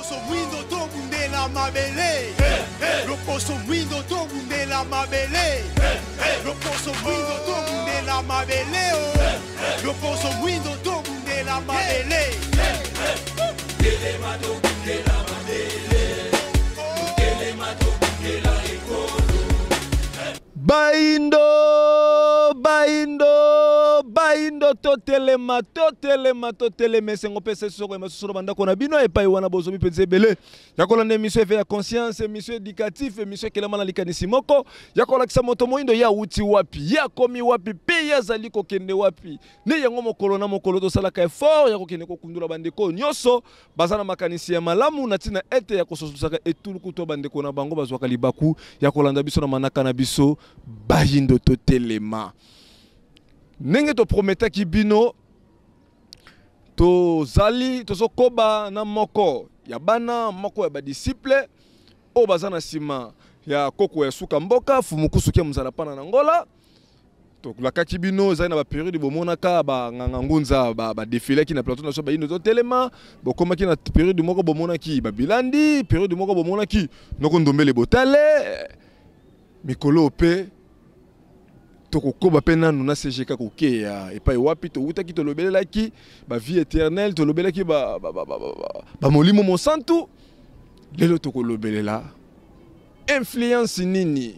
Loposo mwindo tobundela mabele. Loposo mwindo tobundela mabele. Loposo mwindo tobundela mabele. Oh. Loposo mwindo tobundela mabele. Telema tobundela mabele. Telema tobundela ekolo. Bayindo, bayindo, bayindo, totelema, totelema, totelema. Esengo mpe sesoko ya masusu na bandako na bino epai wana bozomi mpenza ebele ya kolanda émission Éveil ya conscience, émission éducatif, émission ekelama na likanisi moko ya kolakisa moto moyindo ye awuti wapi, ye akomi wapi mpe ye azali kokende wapi. Nde yango mokolo na mokolo tosalaka effort ya kokende kokundola bandeko nyonso baza na makanisi ya malamu na ntina ete ya kososolisaka etuluku to bandeko na bango bazwaka libaku ya kolanda biso na manaka na biso Bayindo Totelema. Ndenge toprometaki bino, tozali tozokoba na moko ya bana moko ya badisiple oyo baza na nsima ya koko ya suka mboka Fumukusu Kia Muzala Pana na Ngola. Tolakaki bino ezali na baperiode bomonaka banganga ngunza badefilaki na plateau na biso Bayindo Totelema. Bokomaki na periode moko bomonaki babilandi, periode moko bomonaki noko Ndombele Botale. Mikolo mpe tokokoba mpe nanu na CGK kokeya epai wapi towutaki, tolobelelaki ba vie éternelle, tolobelaki ba molimo mosantu. Lelo tokolobelela influence nini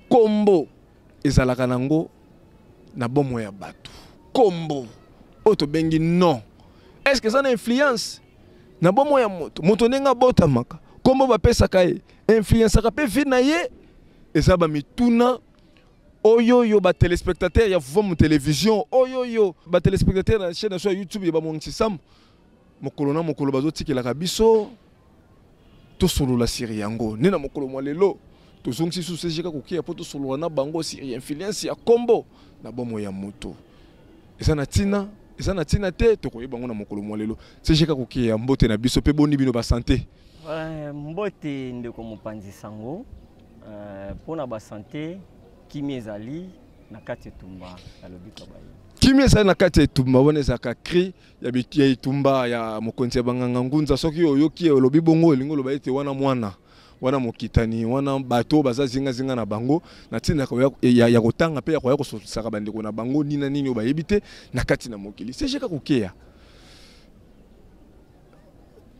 kombo ezalaka nango na bomoi ya bato. Kombo oyo tobengi nom, est-ce que eza na influence na bomoi ya moto? Moto ndenge abotamaka, kombo bapesaka ye influenceaka mpe vie na ye. Eza bamituna oyo ba téléspectateur ya Vom Télévision, oyo ba téléspectateur na chaîne ya YouTube ya Bamongisi Sam, mokolo na mokolo bazotikelaka biso tosolola siri yango. Nde na mokolo mwa lelo tozongisi susu CGK kokeya mpo tosolola na bango siri influence ya kombo na bomoi ya moto. Eza na ntina, eza na ntina te, tokoyeba yango na mokolo mwa lelo. CGK kokeya, mbote na biso mpe boni bino basante. Mbote ndeko mopanzi sango. Mpona basante, kimi ezali na kati etumba ya lobiko bayi. Kimi ezali na kati ya etumba wana ezalaka cri ya etumba ya mokonzi ya banganga ngunza. Soki oyoki olobi bongo, olingi oloba ete wana mwana, wana mokitani, wana bato baza zingazinga na bango na ntina ya kotanga mpe ya koya kosolisaka bandeko na bango nina nini oyo bayebi te na kati na mokili. CGK kokeya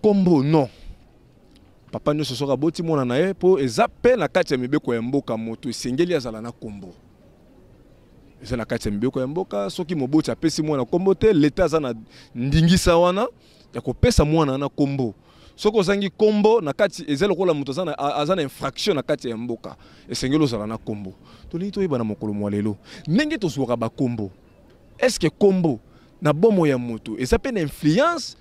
kombo non papa nyonso soki aboti mwana na ye, mpo eza mpe na kati ya mibeko ya mboka, moto esengeli azala na kombo. Eza na kati ya mibeko ya mboka. Soki moboti apesi mwana kombo te, leta aza na ndingisa wana ya kopesa mwana na kombo. Soki ozangi kombo na kati, eza lokola moto aza na infraction na kati ya mboka. Esengeli ozala na kombo. Tolingi toyeba na mokolo mwa lelo ndenge tozwaka bakombo. Est-ce que kombo na bomoi ya moto eza mpe na influence,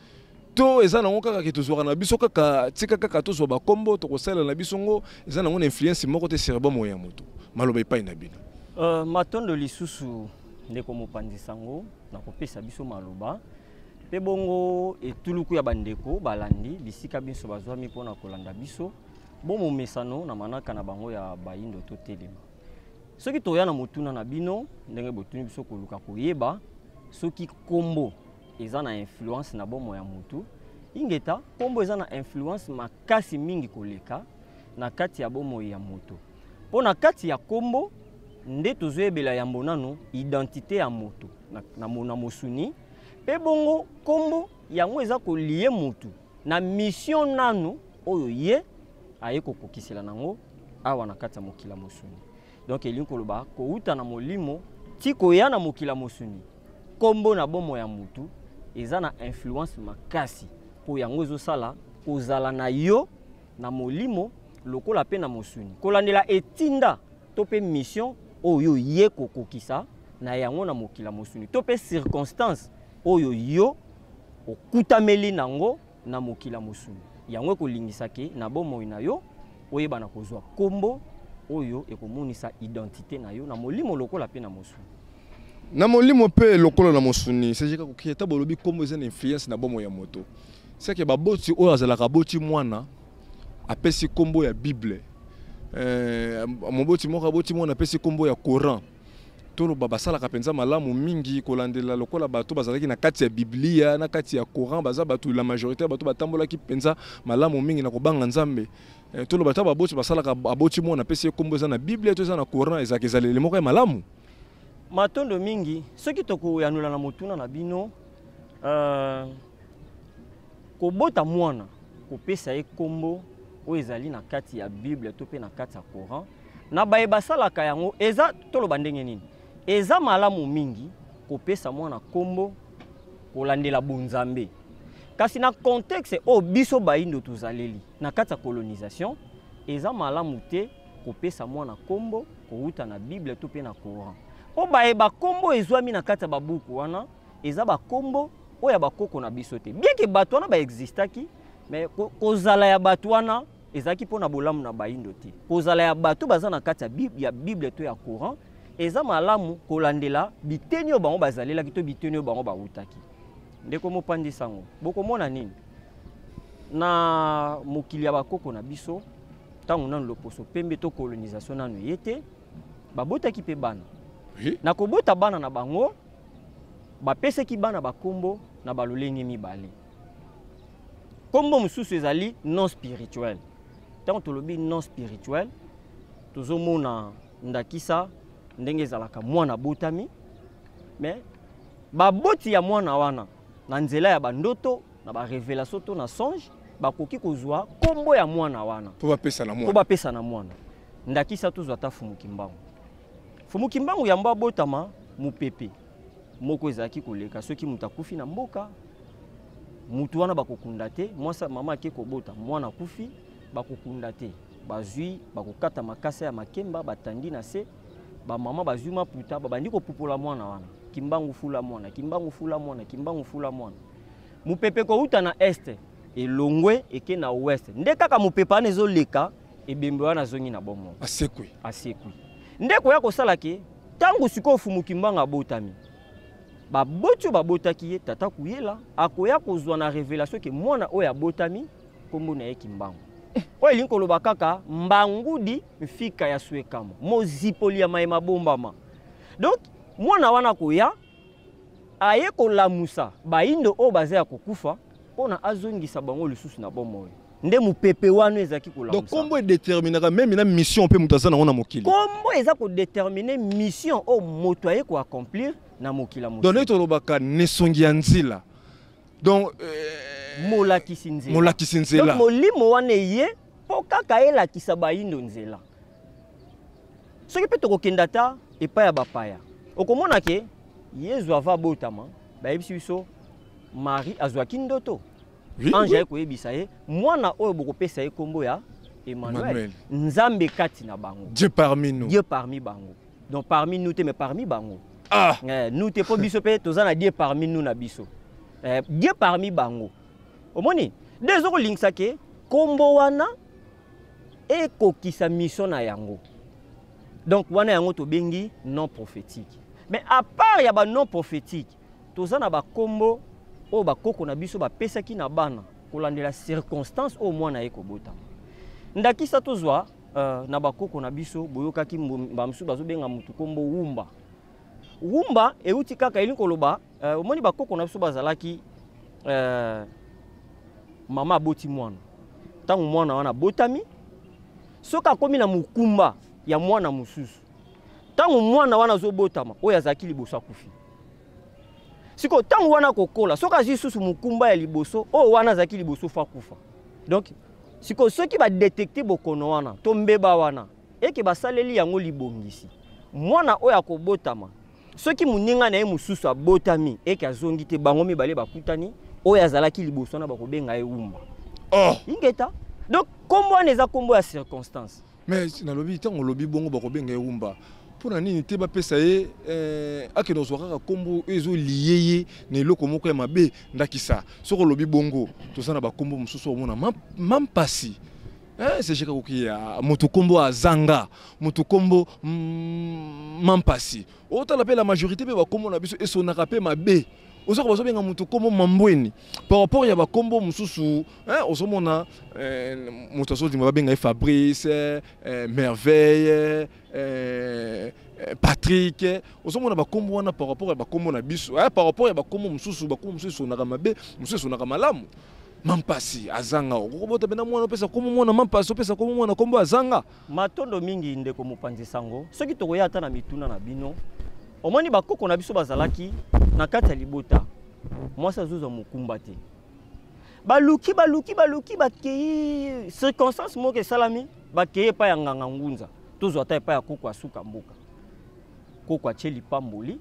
to eza nango kaka ke tozwaka na biso kaka tika kaka tozwa bakombo tokosalela na biso ngo, eza nango na influence moko te sur bomoi ya moto? Maloba epai na bino. Matondo lisusu ndeko mopanzi sango na kopesa biso maloba mpe bongo etuluku ya bandeko balandi bisika biso bazwami mpona kolanda biso bo momesano na manaka na bango ya Bayindo Totelema. Soki toya na motuna na bino ndenge botuni biso koluka koyeba soki kombo eza na influence na bomoi ya motu, ingeta, kombo eza na influence makasi mingi koleka na kati ya bomoi ya moto, mpo na kati ya kombo nde tozoyebela yambo nano identité ya moto na mosuni, mpe bongo kombo yango eza kolie motu na mission nano oyo ye aye kokokisela nango awa na kati ya mokili ya mosuni. Donc elingi koloba kouta na molimo ti koya na mokili ya mosuni, kombo na bomoi ya motu eza na influence makasi, mpo yango ezosala kozala na yo na molimo lokola mpe na mosuni, kolandela etinda to mpe mission oyo ye kokokisa na yango na mokili ya mosuni, to mpe circonstance oyo yo okutameli nango na mokili ya mosuni. Yango ekolingisa ke na bomoi na yo oyeba na kozwa kombo oyo ekomonisa identité na yo na molimo lokola mpe na mosuni. Na molimo mpe lokola na mosuni. CGK kokia, ta bolobi kombo eza na influence na bomoi ya moto, seke baboti oyo azalaka aboti mwana apesi kombo ya Bible, moboti moko aboti mwana apesi kombo ya Coran. Toloba basalaka mpenza malamu mingi kolandela lokola bato bazalaki na kati ya Biblia, na kati ya Coran, baza bato la majorité ya bato batambolaki mpenza malamu mingi na kobanga Nzambe. Eh, toloba ata baboti basalaka, aboti mwana apesi ye nkombo eza na Biblia to eza na Coran, ezalaka ezaleli moko ya malamu. Matondo mingi. Soki tokoyanola na motuna na bino, kobota mwana kopesa ye nkombo oyo ezali na kati ya Bible to mpe na kati ya Coran, na baye basalaka yango, eza toloba ndenge nini, eza malamu mingi kopesa mwana nkombo kolandela bonzambe. Kasi na contexte oyo biso bayindo tozaleli na kati ya colonisation, eza malamu te kopesa mwana nkombo kowuta na Bible to mpe na Coran. Mpo baye bakombo ezwami na kati ya babuku wana, eza bakombo oyo ya bakoko na biso te. Bien que bato wana baexistaki, mais kozala ya bato wana ezalaki mpona bolamu na bayindo te. Kozala ya bato baza na kati ya Bible to ya Coran, eza malamu kolandela biteni oyo bango bazalelaki to biteni oyo bango bawutaki. Ndeko mopanzi sango, bokomona nini na mokili ya bakoko na biso? Ntango nanu loposo pembe to colonisation nanu eye te, babotaki mpe bana. Oui. Na kobota bana na bango, bapesaki bana bakombo na balolenge mibale. Kombo mosusu ezali non spirituel. Ntango tolobi non spirituel, tozomona ndakisa ndenge ezalaka mwana abotami, mais baboti ya mwana wana na nzela ya bandoto, na ba révélation to na songe, bakoki kozwa kombo ya mwana wana po bapesa na mwana. Po bapesa na mwana. Ndakisa tozwa ata Fumu Kimbangu. Fumu Kimbangu yambo abotama, mopepe moko ezalaki koleka. Soki moto akufi na mboka, moto wana bakokunda te. Mwasa mama ake kobota, mwana akufi, bakokunda te. Bazwi, bakokata makasa ya makemba, batandi na se. Ba mama bazwi maputa, babandi kopupola mwana wana. Kimbangu fula mwana, Kimbangu fula mwana, Kimbangu fula mwana. Mopepe kouta na est, elongwe eke na ouest. Nde kaka mopepe wana ezoleka, ebembe wana azongi na bomoi. Asekwi. Asekwi. Nde koya kosala ke ntango sikoyo Fumu Kimbangu abotami, baboti oyo babotaki ye, tata Kuyela akoya kozwa na révélation ke mwana oyo abotami kombo na ye Kimbangu. Oyo elingi koloba kaka mbangudi mfika ya swekamo, mozipoli ya maye mabombama. Donc mwana wana akoya aye kolamusa bayindo oyo baza ya kokufa mpona azongisa bango lisusu na bomoi. Nde mopepe wana ezalaki kolamusa. Donc kombo edeterminaka meme na mission mpe moto aza nango na mokili. Kombo eza kodetermine mission oyo moto aye koaccomplir na mokili ya mosuni. Donc ndenge tolobaka nesongi ya nzela. Donc, molakisi nzela. Molakisi nzela. Donc molimo wana eye mpo kaka elakisa bayindo nzela. Soki mpe tokokenda ata epai ya bapaya, okomona ke Yezu ava abotama, bayebisi biso Marie azwaki ndoto. Oui, Ange oui. aye koyebisa ye mwana oyo bokopesa ye kombo ya Emmanuel. Emmanuel. Nzambe kati na bango. Dieu parmi nous. Dieu parmi bango. Donc parmi nous te, mais parmi bango. Ah. Nous te po biso pe toza na Dieu parmi nous na biso. Dieu parmi bango. Omoni, nde ezokolingisa ke kombo wana ekokisa mission na yango. Donc wana yango tobengi non prophétique. Mais à part ya ba non prophétique, toza na ba kombo oyo bakoko na biso bapesaki na bana kolandela circonstance oyo mwana ye kobotama. Ndakisa tozwa na bakoko na biso, boyokaki ba mosusu bazobenga mutu kombo Wumba. Wumba euti kaka elingi koloba omoni bakoko na biso bazalaki mama aboti mwana. Ntango mwana wana abotami, soki akomi na mokumba ya mwana mosusu, ntango mwana wana azobotama, oyo azalaki liboso akufi. Sikoyo ntango wana akokola, soki azwi lisusu mokumba ya liboso, oyo wana azalaki liboso fo akufa. Donc sikoyo soki badetecte bokono wana to mbeba wana, eke basaleli yango libongisi, mwana oyo akobotama, soki moninga na ye mosusu abotami eke azongi te, bango mibale bakutani, oyo azalaki liboso wana bakobenga ye Wumba. Oh. Ingeta. Donc kombo wana eza kombo ya circonstance. Mais nalobi ntango olobi bongo bakobenga ye Wumba, mpona nini te bapesa ye akende kozwa kaka kombo oyo ezolie ye na eloko moko ya mabe? Ndakisa soki olobi bongo, toza na bakombo mosusu omona mampasi. C'est Jeka Koki, ya moto kombo azanga, moto kombo, mampasi. Otala pe la majorité pe bakombo na biso esonaka pe mabe. Ozoka bazobenga moto kombo mambweni. Par rapport ya bakombo mosusu, hein, ozomona moto azondima babenga ye Fabrice, Merveille, Patrick, ozomona bakombo wana par rapport ya bakombo na biso, par rapport ya bakombo mosusu, bakombo mosusu esonaka mabe, mosusu esonaka malamu. Mampasi, azanga, okokobota mpena mwana, opesa kombo mwana Mampasi, opesa kombo mwana kombo azanga. Matondo mingi, ndeko mopanzi sango. Soki tokoya ata na mituna na bino, omoni bakoko na biso bazalaki na kati ya libota, mwasi azozwa mokumba te, baluki baluki baluki, bakei, circonstance moko esalami, bakei epai ya nganga ngunza, tozwa ata epai ya koko asuka mboka, koko atie lipamboli,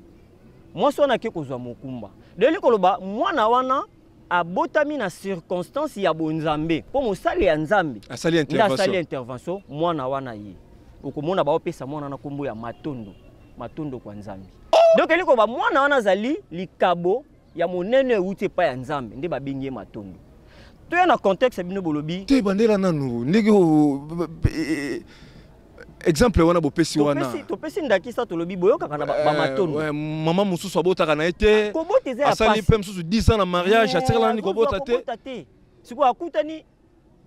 mwasi wana ake kozwa mokumba. Deli koloba mwana wana abotami na circonstance ya bonzambe, mpo mosali ya Nzambe asali nde asali intervention. Intervention. Mwana wana ye okomona baopesa mwana wana nkombo ya Matondo, Matondo kwa Nzambe. Donc elingi koloba mwana wana azali likabo ya monene euti epai ya Nzambe, nde babengi ye Matondo. Toya na contexte bino bolobi. Te, bandela nanu ndenge exemple wana bopesi wana. Topesi ndakisa, tolobi boyokaka na bamatondo. Ouais, mama mosusu abotaka na ye te. Kobota eza ya asali pasi. Mpe mosusu 10 ans na mariage, atikala nani kobota te. Kobota te. Sikoyo akutani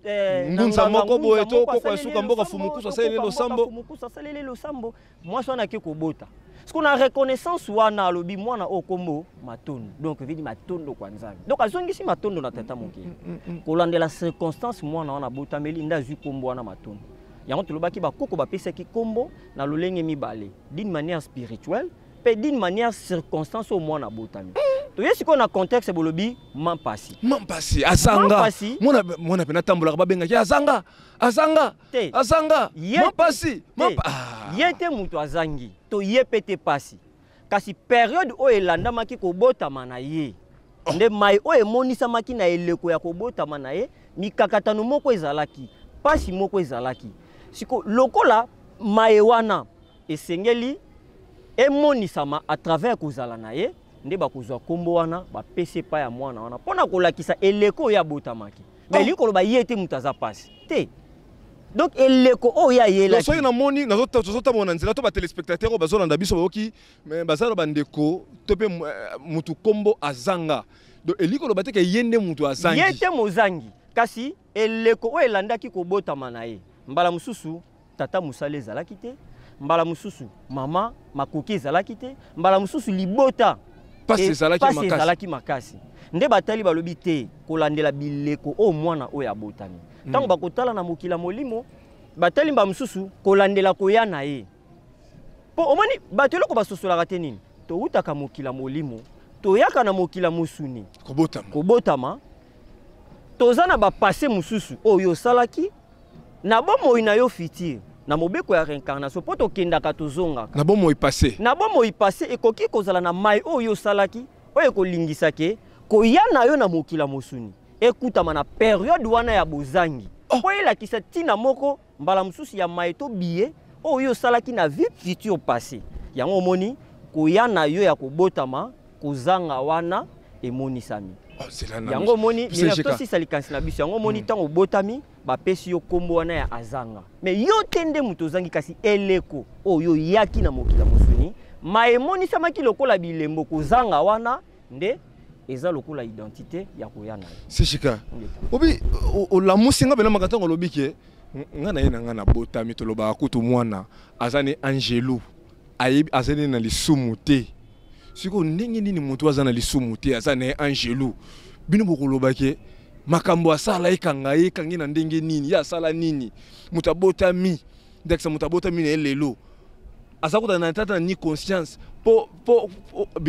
na ngunza nganga moko boye ngunza to moko koko ya asaleli suka mboka, losambo, fumukusu to asaleli koko ya mboka, losambo. Fumukusu asaleli losambo, mwasi wana ake kobota. Sikoyo na reconnaissance wana alobi mwana oyo kombo Matondo, donc vidi Matondo kwa Nzambe, donc azongisi matondo na tata mokili. Kolandela circonstance mwana wana abotameli, nde azwi kombo wana Matondo. Yango tolobaki bakoko bapesaki kombo na lolenge mibale, d'une manière spirituelle mpe d'une manière circonstance oyo mwana abotami. Toye sikoyo na contexte bolobi Mampasi. Mampasi, azanga. Mampasi. Mwana mwana mpe natambolaka, babengaki azanga, azanga. Te. Azanga. Mampasi. Te. Ah. Ye te moto azangi to ye mpe te pasi, kasi periode oyo elandamaki kobotama na ye nde mai oyo emonisamaki na eleko ya kobotama na ye, mikakatano moko ezalaki, pasi moko ezalaki. Siko lokola maye wana esengeli emonisama à travers kozala na ye, nde bakozwa nkombo wana bapesi epai ya mwana wana mpo na kolakisa eleko oyo abotamaki. Mais elingi koloba ye te moto aza pasi te, donc eleko oyo ayelaki. Soki namoni tozotambola na nzela to batéléspectateur oyo bazolanda biso bayoki, mais baza na bandeko to mpe mutu kombo azanga, donc elingi koloba te ke ye nde mutu azangi. Ye te mozangi, kasi eleko oyo elandaki kobotama na ye, mbala mosusu tata mosala ezalaki te, mbala mosusu mama makoki ezalaki te, mbala mosusu libota pasi ezalaki pasi makasi. Ezalaki makasi, nde batali balobi te, kolandela bileko oyo mwana oyo abotami, ntango bakotala na mokili ya molimo, batali mba mosusu kolandela koya na ye. Mpo omoni bato eloko basosolaka te nini, towutaka mokili ya molimo, toyaka na mokili ya mosuni. Kobotama. Kobotama, toza na bapassé mosusu oyo osalaki na bomoi na yo futur, na mobeko ya réincarnation, mpo tokendaka tozongaka. Na bomoi passé. Na bomoi passé ekoki kozala na mai oyo osalaki oyo ekolingisa ke koya na yo na mokili ya mosuni ekutama na periode wana ya bozangi, mpo elakisa ntina moko mbala mosusu ya mai to biye oyo osalaki na vie future passé. Yango omoni koya na yo ya kobotama, kozanga wana emonisami. Oh, zela nanu. Yango omoni Bisa Jeka. tosisa likanisi na biso. Yango omoni ntango obotami, bapesi yo nkombo wana ya azanga, mais yo te nde moto ozangi, kasi eleko oyo oyaki na mokili ya mosuni, ma emonisamaki lokola bilembo kozanga wana nde eza lokola identité ya koya na yo. Sishika obi olamusi nga belamaka ntango olobi ke nga na ye na nga nabotami, tolobaka kutu mwana aza ne angelu, ayebi aza ne na lisumu te. Sikoyo ndenge nini moto aza na lisumu te, aza na ye angelu, bino bokoloba ke makambo asala ekanga ye, ekangi na ndenge nini? Ye asala nini? Moto abotami, ndakisa moto abotami na ye lelo, aza kuta na tata ni conscience po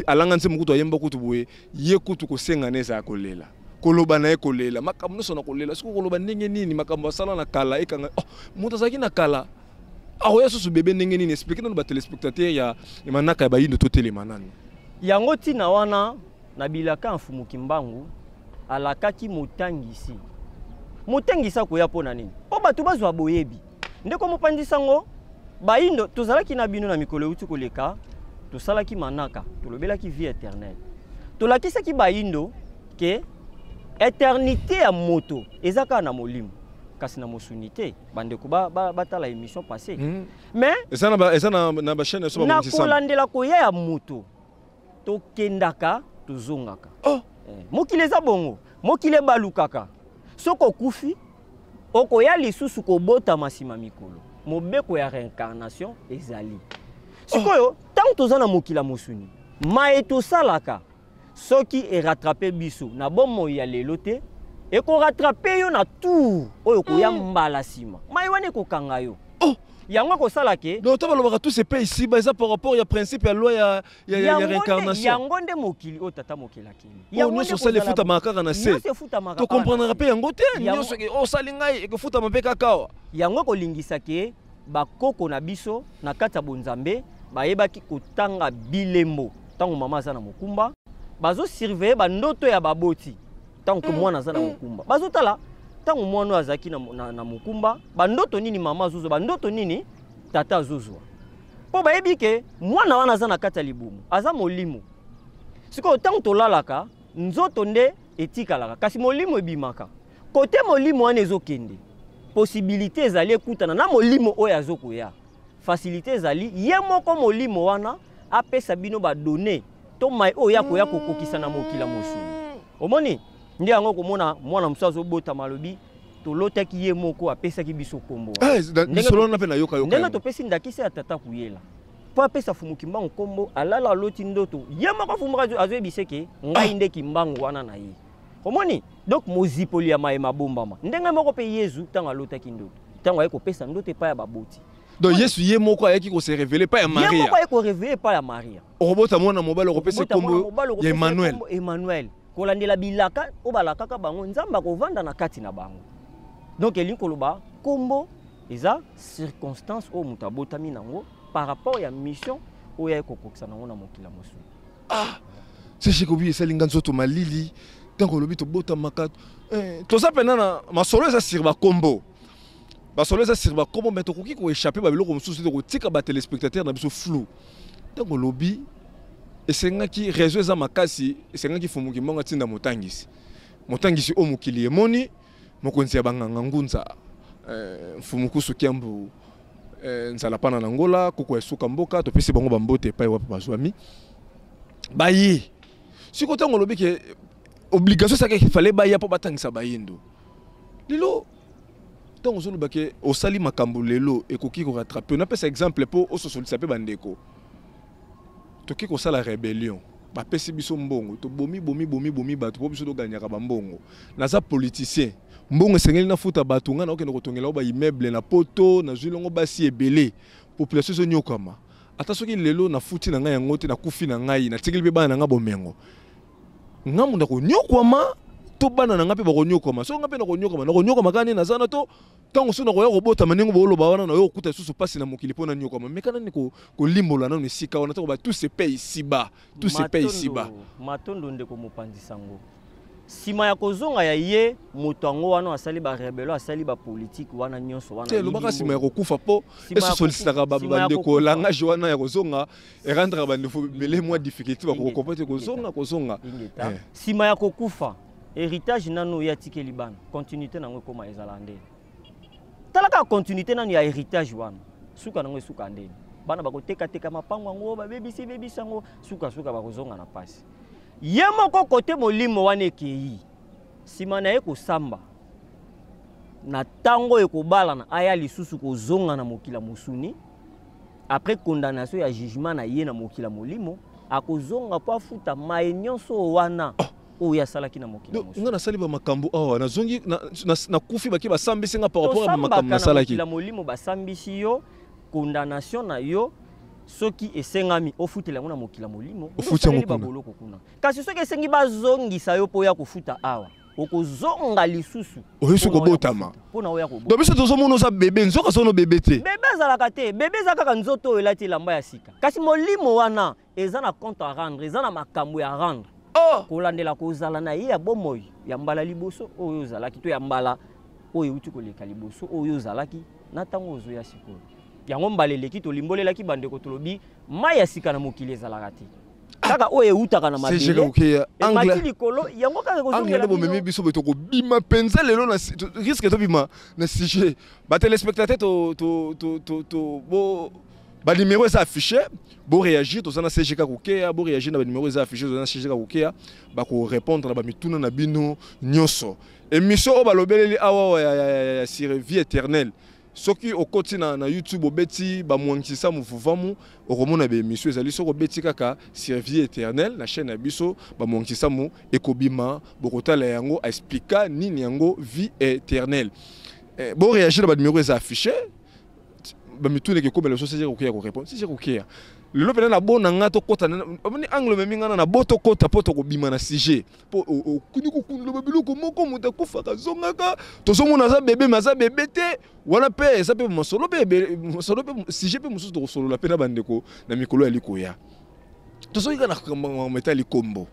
alanga nzembo kutu ayemba kutu boye, ye kutu kosenga na ezala kolela, koloba na ye kolela, makambo nyonso na kolela. Soki koloba ndenge nini makambo asala na kala ekanga, oh, moto azalaki na kala akoya susu bebe ndenge nini? Explique nano batéléspectateur ya manaka ya bayindo, totelema nano. Yango ntina wana na bilaka ya Mfumu Kimbangu alakaki motangisi, motangisi akoya. Mpo na nini? Mpo bato bazwa boyebi. Ndeko mopanzi sango, bayindo tozalaki na bino na mikolo euti koleka, tosalaki manaka, tolobelaki vie éternelle, tolakisaki bayindo ke éternité ya moto eza kaka na molimo, kasi na mosuni te. Bandeko batala ba émission passée. Mais eza na bachaîne nyonso. Na babongisama. Kolandela koya ya moto, tokendaka tozongaka. Oh. Mokili eza bongo, mokili ebalukaka. Soki okufi, okoya lisusu kobotama nsima mikolo. Mobeko ya réincarnation ezali. Sikoyo ntango toza na mokili ya mosuni, maye tosalaka soki erattrape biso na bomoi ya lelo te, ekorattrape yo na tour oyo koya mbala nsima. Mai wana ekokanga yo. Oh! Yango ekosala ke Donc to balobaka tout se paye ici ba, eza par rapport ya principe ya loi ya réincarnation. Yango nde mokili oyo tata mokili akeli. Oyo nyonso osali efutamaka kaka na se. Nyonso efutamaka kaka na Tokomprendraka se. mpe yango te. Nyonso osali ngai ekofutama mpe kaka awa. Yango ekolingisa ke bakoko na biso na kati ya bonzambe bayebaki kotanga bilembo ntango mama aza na mokumba, bazosurveille bandoto ya baboti ntango mwana aza na mokumba, bazotala ntango mwana oyo azalaki na mokumba, bandoto nini mama azozwa, bandoto nini tata azozwa, mpo bayebi ke mwana wana aza na kati ya libumu, aza molimo. Sikoyo ntango tolalaka, nzoto nde etikalaka, kasi molimo ebimaka. Kote molimo wana ezokende, possibilité ezali ekutana na molimo oyo azokoya. Facilité ezali ye moko molimo wana apesa bino ba données to mai oyo ya koya kokokisa na mokili ya mosuni. Omoni nde yango komona mwana mosusu azobotama alobi tolotaki ye moko apesaki biso kombo wana. Lisolo wana mpe nayoka yoka Ndenge yango. topesi ndakisa ya tata Kuyela mpo apesa Fumu Kimbangu kombo, alala aloti ndoto ye moko Fumu azoyebisa ke ngai nde Kimbangu wana na ye. Omoni donc mozipoli ya maye mabombama. Ndenge moko mpe Yezu ntango alotaki ndoto, ntango aye kopesa ndoto epai ya baboti. Donc Yesu ye moko ayaki ko se révéler epai ya Ye Maria. moko aye ko révéler epai ya Maria. Okobota mwana mobali, okopesa Okobota mwana kombo mobali, ya okopesa Emmanuel. kombo Emmanuel. Kolandela bilaka oyo balakaka bango, Nzambe akovanda na kati na bango. Donc elingi koloba kombo eza circonstance oyo moto abotami nango par rapport ya mission oyo aye kokokisa nango na mokili ya mosuni. Sese kobi esalinga nzoto malili ntango olobi tobotamaka. Toza mpena na masolo eza sur bakombo, basolo eza sur bakombo, mais tokoki koéchappe babiloko mosusu te, tokotika batéléspectateur na biso flou. Ntango olobi esengaki réseau eza makasi, esengaki Fumu Kimbangu atinda motangisi, motangisi oyo mokili emoni, mokonzi ya banganga ngunza, Mfumu Kusu Kiambu, nzala pana na Ngola, koko ya suka mboka, topesi bango bambote epai wapi bazwami. Baye sikoyo ntango olobi ke obligation esaki fallait baya mpo batangisa bayindo lelo, ntango ozoloba ke osali makambo lelo ekoki korattrape, napesa exemple mpo ososolisa mpe bandeko. Toki kosala rébellion, bapesi biso mbongo, tobomi bomi bomi bomi bato mpo biso toganyaka bambongo. Naza politicien, mbongo esengeli nafuta bato, ngai nakokende kotongela oyo baimmeuble na poto, nazwi longo basi ebele, population ezonyokama. Ata soki lelo nafuti na ngai yango te, nakufi na ngai, natikeli mpe bana na ngai bomengo, ngambo nakonyokwama to bana na ngai mpe bakonyokwama. Soki ngai mpe nakonyokama, nakonyokama kaka nde naza na to ntango soki nakoya kobotama ndenge booloba wana, nayo kokuta lisusu mpasi na mokili mpo nanyokwama. Meka nani kolimbola nano esika wana ntango ba tout se paye ici-bas, tout se paye ici-bas. Matondo ndeko mopanzi sango. Nsima ya kozonga ya ye moto yango wana asali barébellion, asali bapolitike wana nyonso wana, te, elobaka ayibi nsima ya mbongo. kokufa mpo Nsima ya esosolisaka nsima ya bandeko kokufa. langage wana ya kozonga erendraka bandeko ebele mwa difficulté, bakokomprendre te kozonga kozonga. Ingeta. Eh. Nsima ya kokufa, héritage nano oyo atikeli bana, continuité nango ekóma ezala ndeni? Tala kaka continuité nano ya héritage wana, suka nango esuka ndeni? Bana bakotekateka mapango yango, babebisi bebisi yango, sukasuka bakozonga na pasi. Ye moko kote molimo wana ekei nsima na ye kosamba na ntango ekobalana, aya lisusu kozonga na mokili ya mosuni après condamnation ya jugement na ye na mokili ya molimo, akozonga mpo afuta maye nyonso wana oyo asalaki na mokili ya Donc, mosuni. nga nasali bamakambo awa, nazongi nakufi, bake basambisi nga par rapport ya Tosambaka bamakambo na nasalaki. mokili ya molimo, basambisi yo, condamnation na yo soki esengami ofutela yango na mokili ya molimo, Ofuti yango osaleli kuna. baboloko kuna. Kasi soki esengi bazongisa yo mpo oya kofuta awa, okozonga lisusu Oyesu mpona oya kobotama. kofuta, mpona oya kobotama. Donc biso tozomona oza bebe, nzoka sono bebe te. Bebe azalaka te. Bebe eza kaka nzoto oyo elati elamba ya sika, kasi molimo wana eza na compte à rendre, eza na makambo ya rendre. Oh! Kolandela kozala na ye ya bomoi ya mbala liboso oyo ozalaki to ya mbala oyo euti koleka liboso oyo ozalaki na ntango ozoya sikoyo. Yango mbala eleki tolimbolelaki bandeko, tolobi mai ya sika na mokili ezalaka te, kaka oyo eutaka na CG mabele Kokeya, emati angle likolo, yango kaka angle ekozongela nde bomemi bino. Biso boye tokobima mpenza lelo na risque tobima na sujet. Batéléspectateur, to bo banimero eza affiché, boréagir. Toza na CGK Kokeya, boréagir na banimero eza affiché. Toza na CGK Kokeya, bakorépondre na bamituna na bino nyonso. Émission oyo balobeleli awa ya sur vie éternelle. Soki okoti na YouTube, obeti Bamwangisa Muvuvamu, okomona ba émission ezali. Soki obeti kaka Survie éternelle na chaîne ya biso Bamwangisa Mu, ekobima, bokotala yango, expliqua nini yango vie éternelle. Bo réagir na ba numéro eza affiché, bamituna ekomela biso, sisi kokeya korépondre, sisi kokeya lelo mpena na bo na nga tokɔta omoni angle omemi nga na bo tokɔta mpo tokobima na sujet, mpo okuni kokundela biloko moko. Moto akufaka azongaka, tozomona aza bebe, me aza bebe te. Wana mpe eza mpe masolo, mpe masolo, mpe sujet mpe mosusu tokosolola mpe na bandeko na mikolo ya likoya. Tozoki kaka na makambo etali kombo.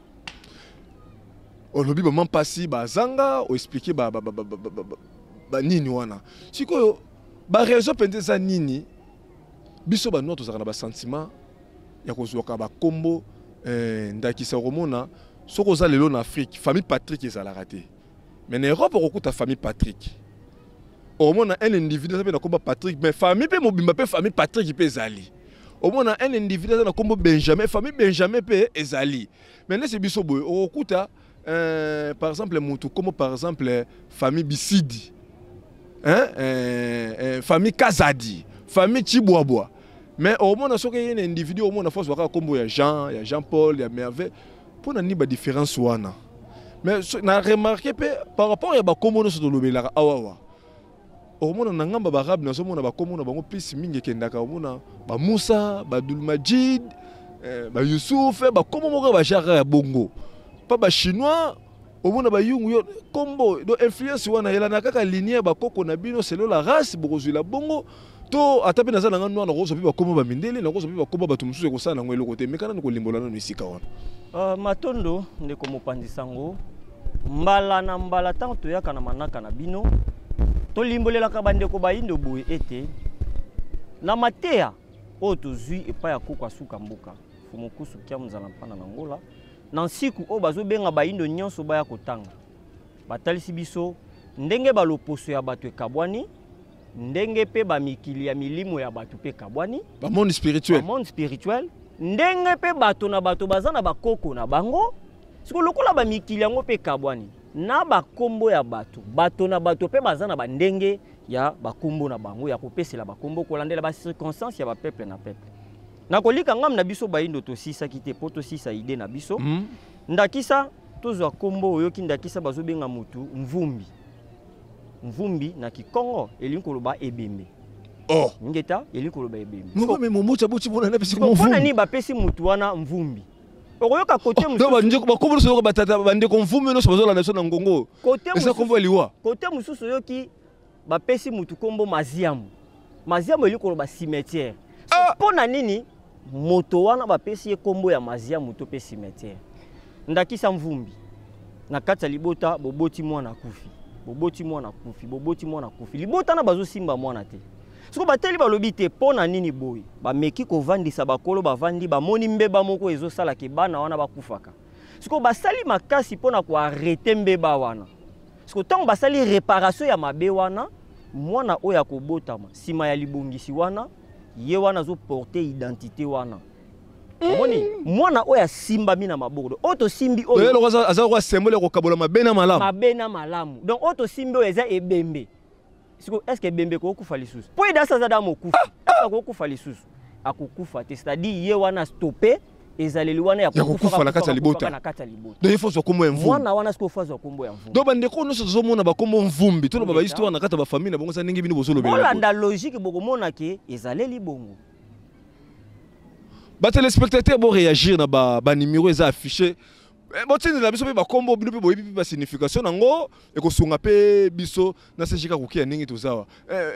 Olobi bama mpasi bazanga oexpliquer banini wana. Sikoyo baraison mpenza eza nini? Biso banoir tozalaka na basentiment ya kozwaka bakombo. Ndakisa, okomona soki oza lelo na Afrique, famille Patrick ezalaka te, mais na Europe okokuta famille Patrick. Okomona un individu aza mpe na kombo Patrick, mais famille mpe mobimba mpe famille Patrick mpe ezali. Omona un individu aza na kombo Benjamin, famille Benjamin mpe ezali. Mais nesi biso boye, okokuta par exemple motu kombo, par exemple famille Bisidi, hein? Famille Kazadi, famille Chibwabwa, mais omona soki ye na individu, omona force kaka kombo ya Jean, ya Jean Paul, ya Merveille. Mpo na nini badifférence wana? Mais na remarque mpe par rapport ya bakombo nyonso tolobelaka awawa, okomona na ngambo ya baarabe, nazomona bakombo na bango plus mingi ekendaka, omona bamusa, baabdulmajid, bayusuf, bakombo moko ya bagenre ya bongo. Mpa bachinois, omona bayungu yo kombo. Donc influence wana elanda kaka lignée ya bakoko na bino, selon la race bokozwila bongo. To ata mpe naza na nga noir, nakozwa mpe bakombo bamindele, nakozwa mpe bakombo bato mosusu, ekosala nango eloko te. Meka nani kolimbola nano esika wana. Matondo ndeko mopanzi sango. Mbala na mbala ntango toyaka na manaka na bino, tolimbolelaka bandeko bayindo boye ete na mateya oyo tozwi epai ya koko asuka mboka Fumukusu Kia Nzala Mpana na Ngola, na nsiku oyo bazobenga bayindo nyonso baya kotanga, batalisi biso ndenge baloposo ya bato ekabwani, ndenge mpe bamikili ya milimo ya bato mpe ekabwani. Bamonde spirituel. Bamonde spirituel, ndenge mpe bato na bato baza na bakoko na bango. Siko lokola bamikili yango mpe ekabwani na bakombo ya bato, bato na bato mpe baza na bandenge ya bakombo na bango ya kopesela bakombo kolandela bacirconstance ya bapeuple na peuple. Nakolika ngambo na biso bayindo tosisaki te mpo tosisa idée na biso. Ndakisa, tozwa kombo oyoki, ndakisa bazobenga motu Mvumbi. Mvumbi na kikongo elingi koloba ebembe. Oh. Ngeta, elingi koloba ebembe. Moko me momocha buchi bona na biso. Mpona nini bapesi motu wana Mvumbi? Okoyoka kote mosusu bandeko bakombo nyonso yoka, batata, bandeko Mvumbi nyonso bazolanda biso na ngongo. Kote eza kombo ya liwa. Kote mosusu oyoki bapesi motu kombo Maziamu. Maziamu elingi koloba cimetière. Ah! Mpo na nini moto wana bapesi ye kombo ya Maziamu to mpe cimetière? Ndakisa Mvumbi, na kati ya libota boboti mwana akufi, boboti mwana akufi, boboti mwana akufi, libota na bazosimba mwana te. Siko bateli balobi te mpo na nini boye. Bameki kovandisa bakolo, bavandi, bamoni mbeba moko ezosalaka bana wana bakufaka. Siko basali makasi mpo na koarrêter mbeba wana. Siko ntango basali réparation ya mabe wana, mwana oyo akobotama nsima ya libongisi wana, ye wana azoporte identité wana. Omoni mwana oyo asimbami na maboko, oyo tosimbi oyo eloko aza kwa symbole ya kokabola mabe na malamu. Mabe na malamu. Donc oyo tosimbi oyo eza ebembe. Siko est ce que ebembe ekokufa lisusu? Mpo edasi aza da mokufi, est ce akokufa lisusu? Akokufa te. C'est-à-dire ye wana stoppe ezaleli wana ya Ya kokufa na kati ya libota. Na kati ya libota. Donc il faut zwa kombo ya Mvumbi. Mwana wana sikoyo fo azwa kombo ya Mvumbi. Donc bandeko nyonso tozomona bakombo Mvumbi, toloba bahistoire na kati ya bafamille na bango eza ndenge bino bozolobela. Bolanda logique, bokomona ke ezaleli bongo. Batéléspectateur, boréagir na banuméro eza affiché. Botindela biso mpe bakombo bino mpe boyebi mpe basignification nango, ekosunga mpe biso na sejika kokia ndenge tozawa.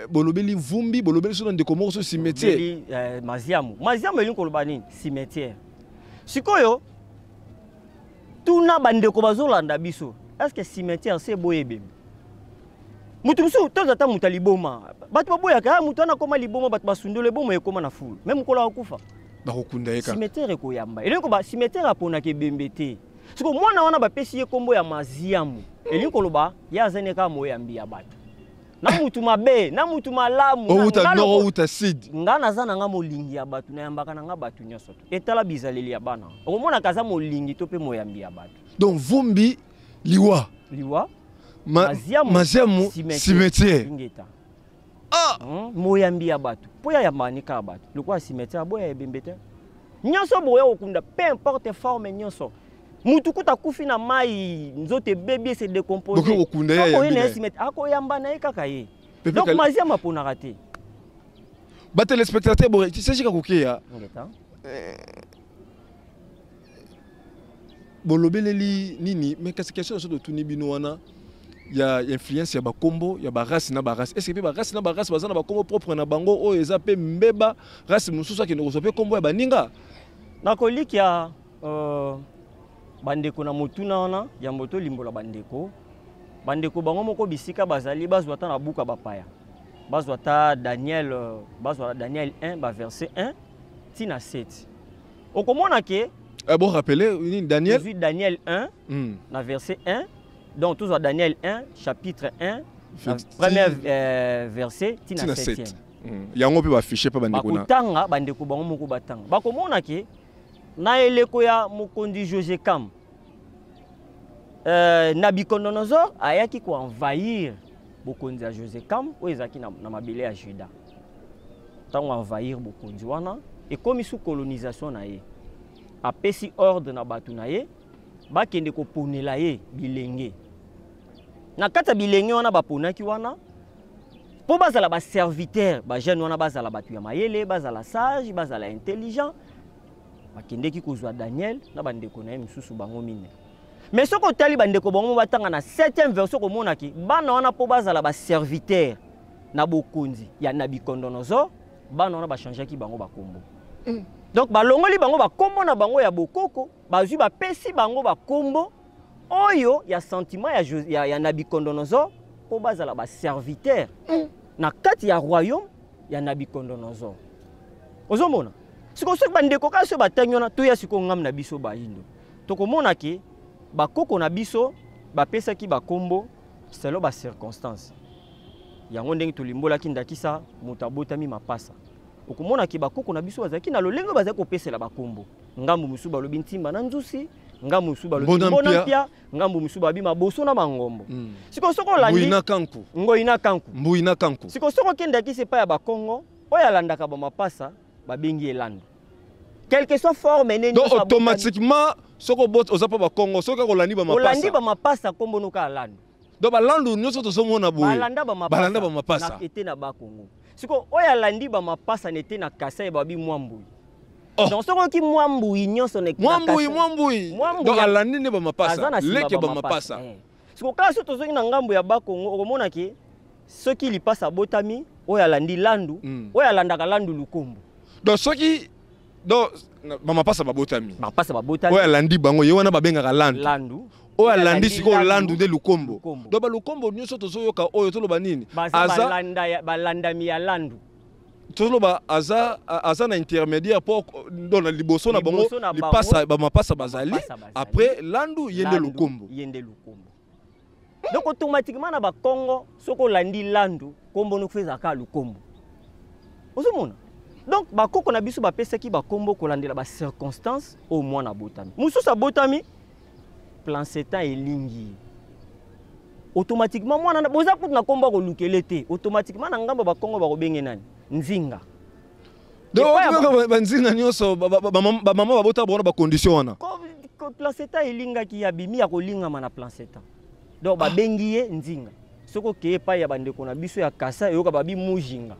Bolobeli Mvumbi, bolobeli so na ndeko moko so cimetière. Beli, Maziamu. Maziamu elingi koloba nini? Cimetière. Sikoyo tuna bandeko bazolanda biso, est ce que cimetière se eboya ebembe? Moto mosusu toza ata moto ya liboma, bato baboyaka moto wana akóma liboma, bato basundolo eboma ekóma na fulu, me mokolo akokufa bakokunda ye kaka. Cimetière ekoyamba. Elingi koba cimetière aponaka ebembe te. Siko mwana wana bapesi ye nkombo ya Maziamu, elingi koloba ye azani kaka moyambi ya bato, na mutu mabe na mutu malamu. Outa nord, outa sud. Nga naza na nga molingi ya bato, nayambaka na nga bato nyonso. To etala bizaleli ya bana, okomonaka aza molingi to mpe moyambi ya bato. Donc Vumbi, liwa. Liwa. Maziamu, Maziamu, cimetière. Ingeta. Ah! Moyambi ya bato mpo ya yambaka ni kaka bato lokola cimetière aboya ebembe te. Nyonso boya kokunda, peu importe forme nyonso, mutu kuta akufi na mai, nzoto ebebi, ese décompose. Bokoki kokunda ye, ayambi na na ye ye. Cimetière akoyamba na ye kaka ye. Pepe Donc maziama aponaka te. Batéléspectateur, bo tisechika kokeya. Ngeta. Bolobeleli nini? Mais kasi question nyonso totuni bino wana ya influence ya bakombo ya barace na barace, est ce que mpe barace na barace baza na bakombo propre na bango oyo eza mpe mbeba, race mosusu akende kozwa mpe kombo ya baninga? Nakolikia bandeko na motuna wana, yambo tolimbola bandeko, bandeko bango moko bisika bazali, bazwa ata na buka bapaya, bazwa ata Daniel, bazwa Daniel 1, baverset 1 ntina 7, okomona ke Bon, rappelez nini, Daniel? Tozwi Daniel 1 na verset 1. Donc tozwa Daniel 1, chapitre 1, na premier verset ntina ntina 7. 7. Yango mpe bafiche mpe bandeko na Bakotanga, bandeko bango moko batanga, bakomona ke na eleko ya mokonzi José-Kam, Nabucodonosor ayaki koenvahir bokonzi ya José-Kam oyo ezalaki na mabele ya Juda. Ntango envahir bokonzi wana, ekomi sous colonisation na ye, apesi ordre na bato na ye bakende koponela ye bilenge. Na kati ya bilenge wana baponaki wana mpo bazala baserviteur, bajeune wana bazala bato ya mayele, bazala sage, bazala intelligent. Bakendeki kozwa Daniel na bandeko na ye mosusu, bango mine. Mais soki otali, bandeko bango mo batanga na 7e verset, okomonaki bana wana, mpo bazala baserviteur na bokonzi ya Nabucodonosor, bana wana bachangeaki bango bakombo. Donc balongoli bango bakombo na bango ya bokoko, bazwi bapesi bango bakombo oyo ya sentiment ya Nabucodonosor mpo bazala baserviteur na kati ya royaume ya Nabucodonosor. Ozomona sikoyo, soki bandeko kaka soki batangi wana, toya sikoyo ngambo na biso bayindo, tokomona ke bakoko na biso bapesaki bakombo selon bacirconstance. Yango ndenge tolimbolaki, ndakisa moto abotami mapasa, okomona ke bakoko na biso bazalaki na lolenge oyo bazalaki kopesela bakombo. Ngambo mosusu balobi ntimba na nzusi, ngambo mosusu balobi Mbona mbona mpia. mpia, ngambo mosusu balobi maboso na mangombo. Sikoyo soki olandi Mbui na kanku. Ngoi na kanku. Mbui na kanku. Sikoyo soki okendaki epai ya Bakongo oyo alandaka bamapasa, babengi elando, quelle que soit forme nini. Donc nyonso abotami. Automatiquement soki oza mpo Bakongo, soki kaka olandi Olandi bamapasa, bamapasa, nkombo noka alando. Donc balandu nyonso tozomona boye balanda bamapasa. Balanda bamapasa. Na ete na Bakongo. Sikoyo oyo alandi bamapasa na ete na Kasai, babi mwa mbui. Oh. Donc soki oyoki mwa mbui nyonso na Mwa mbui. Kasai, Mwa mbui. Mwa mbui Donc alandi nde bamapasa. Aza na nsima. Leke bamapasa. Eh. Sikoyo kaka so tozongi na ngambo ya Bakongo, okomona ke soki lipasa abotami, oyo alandi landu, oyo alandaka landu, lukombo. Donc soki, donc bamapasa babotami, Bapasa babotami, oyo alandi bango, ye wana babengaka landu. Landu. Oyo alandi sikoyo landu nde lukombo. Lukombo. Donc balukombo nyonso tozoyoka oyo, toloba nini? Baza Aza balandami ya landu. Toloba aza na intermédiaire mpo donc na liboso na bango Liboso na bango, lipasa, bamapasa bazali. Bamapasa bazali. Après landu, ye nde Landu, lukombo. Ye nde lukombo. Donc automatiquement na Bakongo, soki olandi landu, kombo noki ezalaka lukombo. Ozomona, donc bakoko na biso bapesaki bakombo kolandela bacirconstance oyo mwana abotami. Mosusu abotami placenta elingi ye, automatiquement mwana boza kutu na kombo akolukele te, automatiquement na ngambo Bakongo bakobenge nani? Nzinga. Donc Epai ya banzinga nyonso, bamama babota bango na bacondition wana. Placenta elingaki ye, abimi ya kolingama na placenta, donc babengi ye nzinga. Soki okeye epai ya bandeko na biso ya Kasa, eyoka babi mujinga.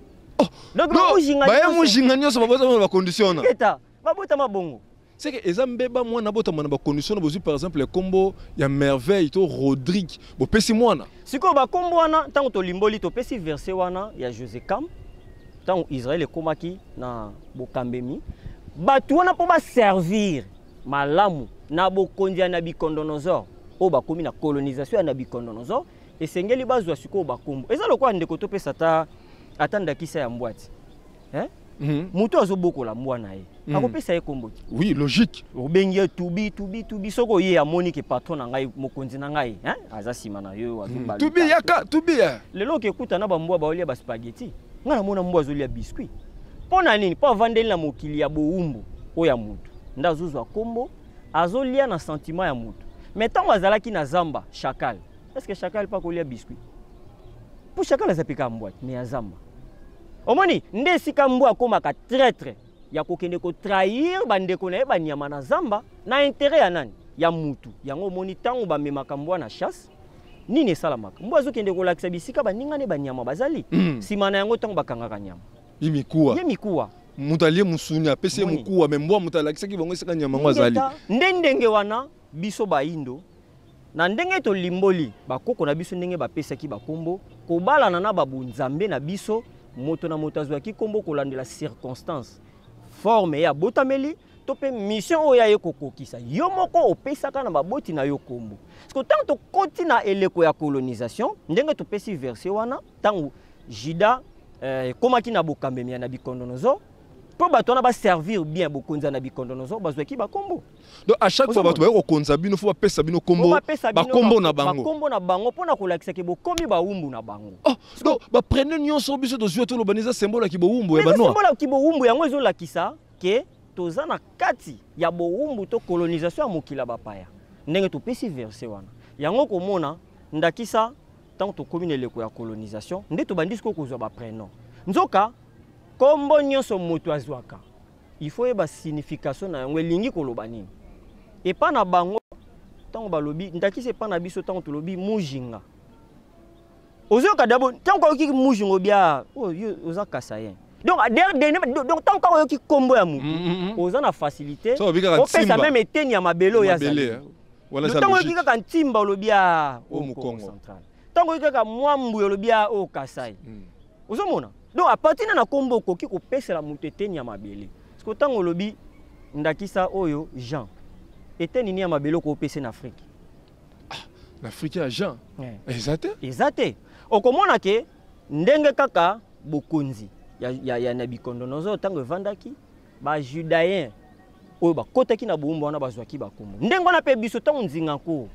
Donc Donc, bamujinga baye nyonso mujinga nyonso babota bango na bacondition wana. Eta babotama bongo. C'est que eza mbeba mwana abotama na bacondition na bozwi par exemple ekombo ya Merveille to Rodrigue, bopesi mwana. Sikoyo bakombo wana, ntango tolimboli, topesi verset wana ya José Kam, ntango Israel ekomaki na bokambemi, bato wana mpo baservir malamu na bokonzi ya Nabucodonosor oyo bakomi na colonisation ya Nabucodonosor, esengeli bazwa sikoyo bakombo. Eza lokola, ndeko, topesa ata ndakisa ya mbwati, eh? Moto azobokola mbwa na ye, akopesa ye kombo te. Oui, logique. Obengi ye tubi, tubi, tubi. Soki oye, amoni ke patron na ngai, mokonzi na ngai, hein? Aza nsima na yo, azobaluka. Tubi, yaka tubi ya. Lelo okekuta na bambwa baolia baspaghetti, ngai namona mbwa azolia biscuit. Mpo na nini? Mpo avandeli na mokili ya bowumbu oyo ya motu, nde azozwa kombo, azolia na sentiment ya motu. Mais ntango azalaki na zamba, chacal, est ce que chacal mpe akolia biscuit? Mpo chacal aza mpe kaka mbwa te, mais ya zamba. Omoni nde esika mbwa akomaka traître ya kokende kotrahir bandeko na ye banyama na zamba na intérêt ya nani? Ya mutu. Yango omoni ntango bamemaka mbwa na chasse, nini esalamaka? Mbwa azokende kolakisa bisika baninga ne banyama bazali. Nsima na yango, ntango bakangaka nyama, ye mikuwa, ye mikuwa. Moto alie mosuni, apesi ye Omoni. mokuwa, me mbwa moto alakisaki bango esika nyama yango azali. Ngeta, nde ndenge wana biso bayindo, na ndenge tolimboli bakoko na biso, ndenge bapesaki bakombo kobalana na babonzambe na biso, moto na moto azwaki kombo kolandela circonstance, forme ye abotameli to mpe mission oyo aye kokokisa. Yo moko opesaka na baboti na yo kombo. Parce ntango tokoti na eleko ya colonisation, ndenge topesi verset wana, ntango juda ekomaki na bokambemi ya Nabucodonosor, mpo bato wana baservir bien bokonzi ya Nabucodonosor, bazwaki bakombo. Donc à chaque fois bato baye kokonza bino, fo bapesa bino kombo. Bapesa bino Bakombo na bango. Bakombo na bango mpona kolakisa ke bokomi bawumbu na bango. Oh, donc baprene nyonso biso tozwi, toloba eza symbole ya kibowumbu ya Mais eza banoir. symbole ya kibowumbu. Yango ezolakisa ke toza na kati ya bowumbu to colonisation ya mokili ya bapaya. Ndenge topesi verset wana, yango komona ndakisa, ntango tokómi na eleko ya colonisation, nde tobandi sikoyo kozwa baprénom. Nzoka kombo nyonso moto azwaka, il faut yeba signification na yango, elingi koloba nini epa na bango. Ntango balobi, ndakisa epa na biso, ntango tolobi Mujinga, ozoyoka d'abord, ntango oyoki Mujinga, obia oyo yo oza Kasaïen. Donc donc ntango kaka oyoki kombo ya motu, oza na facilité So, obi kaka opesa Ntimba. même eteni ya mabele oyo Mabele, azali. eh. Wana eza Ntango oyoki logique. kaka Ntimba, olobi a Oyo oyo Mokongo. Kongo Central. Ntango oyoki kaka Mwambu, olobi a oyo Kasai. Ozomona, donc à partir na kombo, okoki kopesela moto eteni ya mabele. Parce que ntango olobi ndakisa oyo Jean, eteni nini ya mabele okopesa na Afrique? Na Afrique ya Jean eza te. Eza te. Okomona ke ndenge kaka bokonzi ya Nabucodonosor, ntango evandaki, bajudaïen oyo bakɔtaki na bowumbu wana bazwaki bakombo. Ndenge wana mpe biso, ntango Nzinga Nkuwu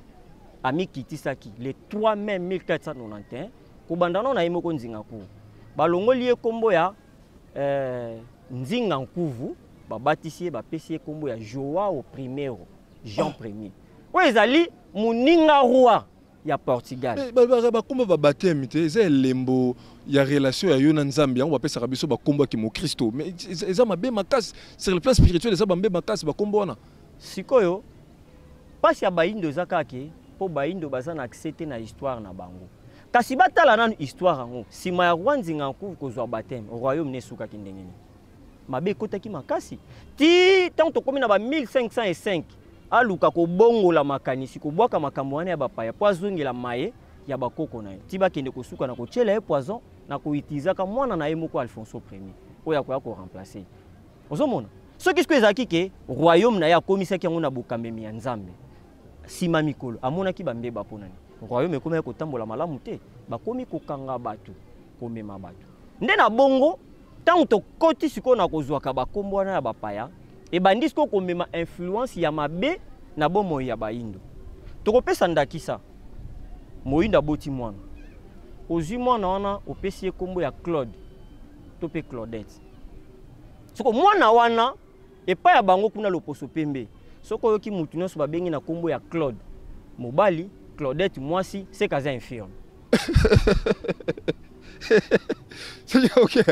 amikitisaki le 3 mai 1491, kobanda nano na ye moko Nzinga Nkuwu, balongoli ye nkombo ya Nzinga Nkuvu, babatisi ye, bapesi ye nkombo ya Joao Primero, Jean Premier, oyo ezali moninga roi ya Portugal. Mais bakombo babateme te, eza elembo ya relation ya yo na Nzambe. Yango bapesaka biso bakombo ya kimokristo, mais eza mabe makasi sur le plan spirituel, eza mabe makasi bakombo wana. Sikoyo mpasi ya bayindo eza kaka ke mpo bayindo baza na accès te na histoire na bango. Kasi batala nanu histoire yango, nsima ya roi Nzinga Nkuvu kozwa baptême, royaume ne esukaki ndenge nini? Mabe ekotaki makasi ti ntango tokómi na ba 1505, aluka kobongola makanisi, kobwaka makambo wana ya bapaya mpo azongela maye ya bakoko na ye, ti bakende kosuka na kotiela ye poison na koutilisaka mwana na ye moko Alfonso Premier oyo akoya koremplacer. Ozomona, soki sikoyo ezalaki ke royaume na ye akomisaki yango na bokambemi ya Nzambe, nsima mikolo amonaki bambeba. Mpo nani royaume ekomaki kotambola malamu te? Bakomi kokanga bato, komema bato. Nde na bongo, ntango tokoti sikoyo na kozwaka bakombo wana ya bapaya, ebandi sikoyo komema influence ya mabe na bomoi ya bayindo. Tokopesa ndakisa, moyindo aboti mwana, ozwi mwana wana, opesi ye nkombo ya Claude to mpe Claudette. Soko mwana wana, epai ya bango kuna loposo pembe, soki oyoki mutu nyonso babengi na nkombo ya Claude mobali, Claudette mwasi, seka aza infirme. Ok,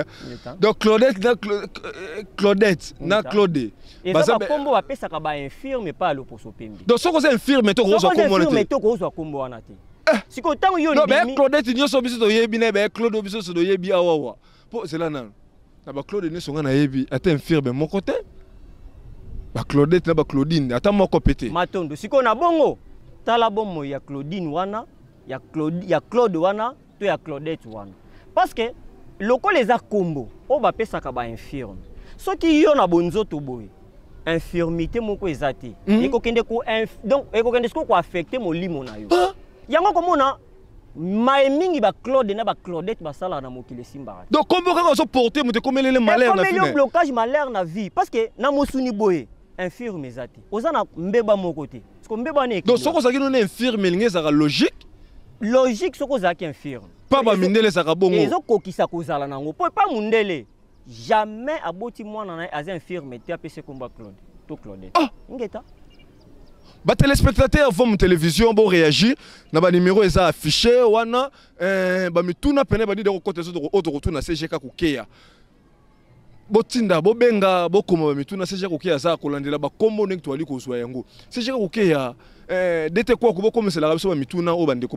donc Claudette na Claudette na Claude. Eza bakombo bapesaka bainfirme epai ya loposo pembe. Donc soki oza infirme te, okozwa kombo wana te? Te, okozwa kombo wana te. Sikoyo ntango yo ndimi Claudette nyonso biso toyebi na baye Claude biso nyonso toyebi awawa, mpo zela nano, na baclaude nyonso ngai nayebi ata infirme moko te, baclaudette na baclaudine ata moko mpe te. Matondo. Sikoyo na bongo, tala bomoi ya Claudine wana, ya Claude wana to ya Claudette wana, parce que lokola eza kombo oyo bapesaka bainfirme, soki yo na bonzoto boye infirmité moko eza te, ekokende ko donc ekokende sikoyo koaffecter molimo na yo. Yango komona maye mingi baclaude na baclaudette basalaka na mokili esimbaka. Donc kombo kaka ozoporter, moto ekomelele malheur na vie, yo blocage, malheur na vie, parce que na mosuni boye infirme eza te, oza na mbeba moko te. Parce que mbeba wana, donc soki ozalaki nano infirme, elingi ezalaka logique. Logique, soki ozalaki infirme. Mpa bamindele ezalaka bongo. Ezokokisa kozala nango, mpo epa mundele jamais aboti mwana na ye aza infirme te, apesi kombo Claude to Claudette. Ngeta. Batéléspectateur Vom Télévision, boréagir na banimero eza affiché wana. Bamituna pene badide kokota oyo tokotuna CGK Kokeya. Botinda, bobenga, bokoma bamituna. CGK Kokeya aza kolandela bakombo ndenge toali kozwa yango. CGK Kokeya, dete kwako bokomeselaka biso bamituna oyo bandeko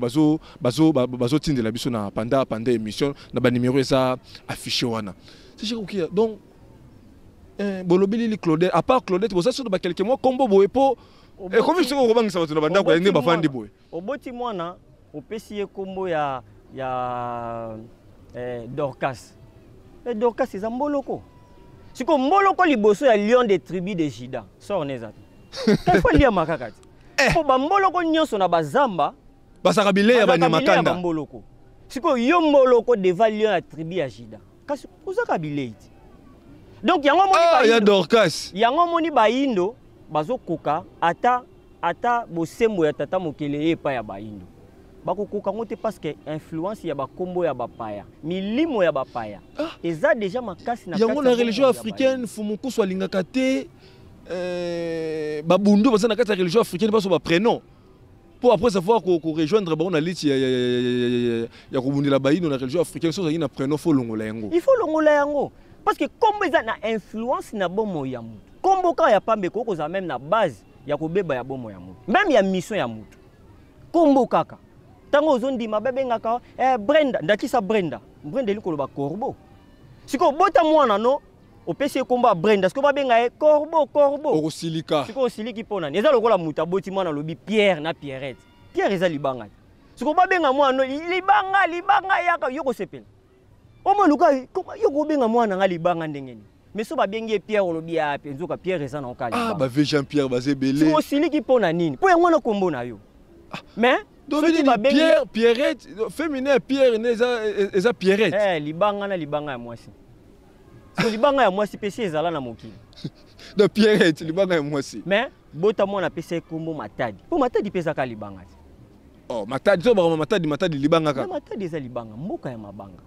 bazotindela biso na panda émission na banimero eza affiché wana. CGK Kokeya, donc bolobi lili Claudette, à part Claudette, boza soto bakelke mwa kombo boye po ekomi soki okobangisa bato na bandako ya nde bafandi boye. Oboti mwana, opesi ye kombo ya Dorcas. Dorcas eza mboloko. Sikoyo mboloko liboso ya lion de tribu de Juda, sor ne eza te, kafo liama kaka te, mpo bamboloko nyonso na bazamba bazalaka bilei ya bazalaka bilei ya banyamakanda. Bamboloko. Sikoyo yo mboloko devant lion ya tribu ya Juda, kasi ozaka bilei te. Donc yango omoni Ah, ya Dorcas. Yango omoni bayindo bazokoka ata bosembo ya tata mokele ye epai ya bayindo, bakokoka yango te, parce que influence ya bakombo ya bapaya, milimo ya bapaya eza déjà makasi na yango kati na ya religion bomoi ya africaine. Fumukusu alingaka te babundu baza na kati ya religion africaine baso baprénom, mpo après avoir korejoindre bango na liti ya kobundela bayino na religion africaine, so ozalaki na prénom, fo longola yango. Il faut longola yango, parce que kombo eza na influence na bomoi ya motu. Kombo kaka ya pamba ekoki kozala même na base ya kobeba ya bomoi ya motu, même ya mission ya motu. Kombo kaka, ntango ozondima babengaka Brenda, ndakisa Brenda, Brenda eli koloba corbeau. Sikoyo bota mwana no, opesi ye kombo ya Brenda, sikoyo babenga ye corbeau, corbeau. Okosilika. Sikoyo osiliki mpo nani? Eza lokola moto aboti mwana, alobi Pierre na Pierrette. Pierre eza libanga te. Sikoyo babenga mwana no libanga, libanga yaka, yo kosepela omo luka yo kobenga mwana nga libanga ndenge nini? Mais so babengi ye Pierre, olobi ya pe nzoka Pierre eza na oka Ah, libanga. bave Jean Pierre baza ebele. Sikoyo osiliki mpo na nini? Mpo yango wana kombo na yo, mais Donc soki nini? babengi Pierre, Pierrette, féminin ya Pierre ne eza Pierrette. Libanga na libanga ya mwasi. Siko libanga ya mwasi mpe si ezala na mokili. Donc Pierrette, libanga ya mwasi. Mais bota mwana, apesa ye kombo Matadi, mpo Matadi mpe ezaka libanga te. Oh, Matadi, to bakoma Matadi, Matadi libanga Mais kaka. Matadi eza libanga, mboka ya mabanga.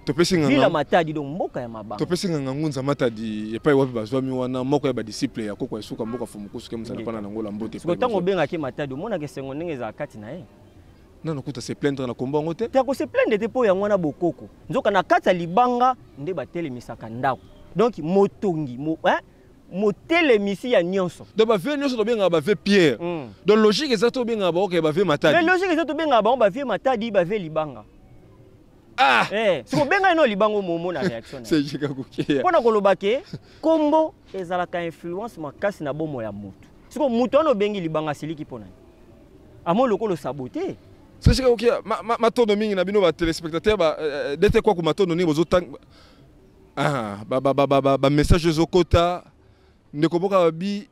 Topesi Ville nganga Matadi, donc mboka ya mabanga. Topesi nganga ngunza Matadi epai wapi bazwami wana, moko ya badisciple ya koko ya suka mboka Fumukusu ke mozala mpana nango la mbote. Siko ntango obengaki Matadi, omonaka esengo ndenge ezala kati na ye. Nano kuta se plaindre na kombo yango te. Te, akose plaindre te, mpo yango wana bokoko. Nzoka na kati ya libanga nde batelemisaka ndako. Donc motongi hein? Motelemisi ya nyonso. Donc bave nyonso tobengaka bave Pierre. Donc logique eza tobengaka baoke bave Mais Matadi. Logique eza tobengaka bango bavie Matadi, bavie libanga. Ah. Siko obenga ye no libanga, omomo na réaction na ye. Sejika Kokeya. Mpo na koloba ke kombo ezalaka influence makasi na bomoi ya motu. Siko motu wana obengi libanga, asiliki mpo na ye, amo lokola osabote. Sejika Kokeya, matondo mingi na bino batéléspectateur ba dete kwaku, matondo ndenge bozotanga. Ah, ba message ezokota. Ndeko moko babi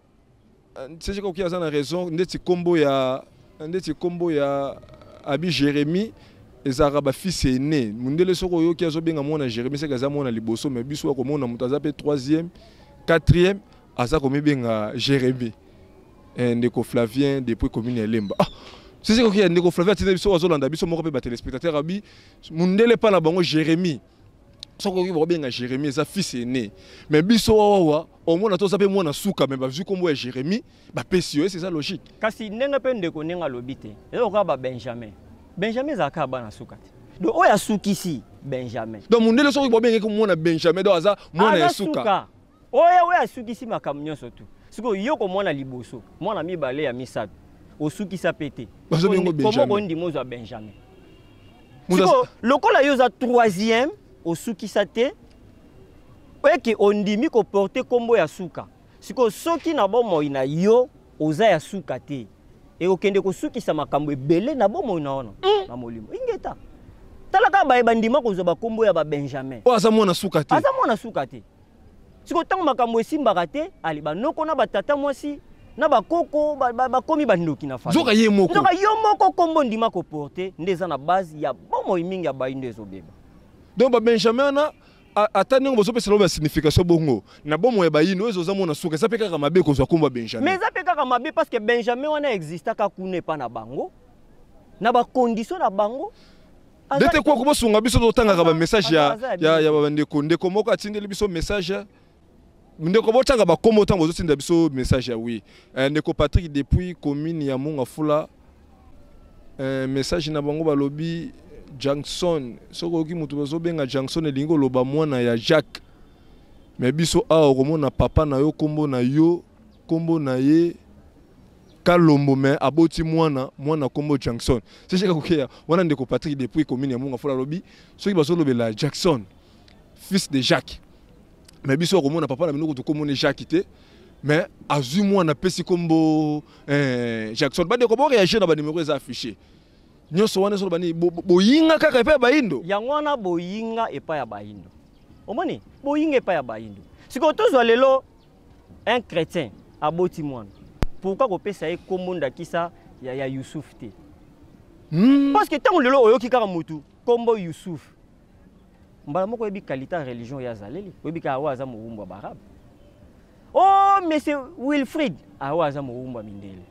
Sejika Kokeya aza na raison, ndeti kombo ya abi Jérémie ezalaka bafils aîné. Mondele soki oyoki azobenga mwana Jérémie, seke aza mwana liboso. Mais biso akomona moto aza mpe troisième, quatrième, aza komibenga Jérémie. Ndeko Flavien depuis commune ya Lemba. Ah, sisi koki ya ndeko Flavien atinda biso, azolanda biso moko mpe batéléspectateur. Abi mundele mpa na bango Jérémie, soki okoki bakobenga Jérémie, eza fils aîné. Mais biso wawawa omona toza mpe mwana suka, mais bazwi nkombo ya Jérémie, bapesi yo ese, eza logique. Kasi ndenge mpe ndeko ndenge alobi te, eza lokola babenjamin. Benjamin ezalaka ya bana suka te. Donc oyo asukisi Benjamin. Donc mundele soki babengaki mwana Benjamin, donc aza mwana ya Aza suka. Oyo asukisi makambo nyonso tu. Sikoyo yo komwana liboso, mwana mibale, ya misato, osukisa mpe te. Bazobenga Benjamin. Komo kondima ozwa Benjamin? Moto Sikoyo lokola yo oza troisième, osukisa te, eke ondimi koporter nkombo ya suka. Sikoyo soki na bomoi na yo oza ya suka te, ekokende kosukisa makambo ebele na bomoi na wana na molimo. Ingeta, tala kaka baye bandima kozwa bakombo ya babenjamin. Oyo aza mwana suka te. Aza mwana suka te. Sikoyo ntango makambo esimbaka te, ali banoko na batata mwasi na bakoko bakomi bandoki na famille. Nzoka ye moko. Nzoka yo moko kombo ndima koporter nde eza na base ya bomoi mingi ya bayindo ezobeba. Donc babenjamin wana, ata ndenge bozopesela oyo basignification bongo na bomoi ya bayino oyo oza mwana suka, eza mpe kaka mabe kozwa kombo ya Benjamin. Mais eza mpe kaka mabe, parce que Benjamin wana existaka kuna epa na bango na bacondition na bango. Ndete kwako bosunga biso, totangaka bamessage ya aza ya ya bandeko. Ndeko moko atindeli biso message. Ndeko, botiaka bakombo ntango bozotinda biso message ya oui. Ndeko Patrick depuis commune ya Mongafula, message na bango balobi Jackson. Soki oyoki moto bazobenga Jackson, elingi koloba mwana ya Jacques. Mais biso awa okomona papa na yo, kombo na yo, kombo na ye Kalombo, mais aboti mwana, mwana kombo Jackson. Secheka kokeya wana. Ndeko Patrick depuis commune ya Mongafula alobi soki bazolobela Jackson, fils de Jacques, mais biso akomona papa na bino kutu komona Jacques te, mais azwi mwana, apesi kombo Jackson. Bandeko, boréagir na banimero eza affiché nyonso wana. Ezoloba nini? Boyinga kaka epai ya bayindo. Yango wana boyinga epai ya bayindo. Omoni, boyinga epai ya bayindo. Sikoyo tozwa lelo un chrétien aboti mwana, pourquoi kopesa ye kombo ndakisa ya Yusuf te? Parce que ntango lelo oyoki kaka motu kombo Yusuf, mbala moko oyebi qualité ya religion oyo azaleli, oyebi kaka oyo aza mowumbu ya baarabe. Oh, monsieur Wilfrid, awa aza mowumbu ya mindele.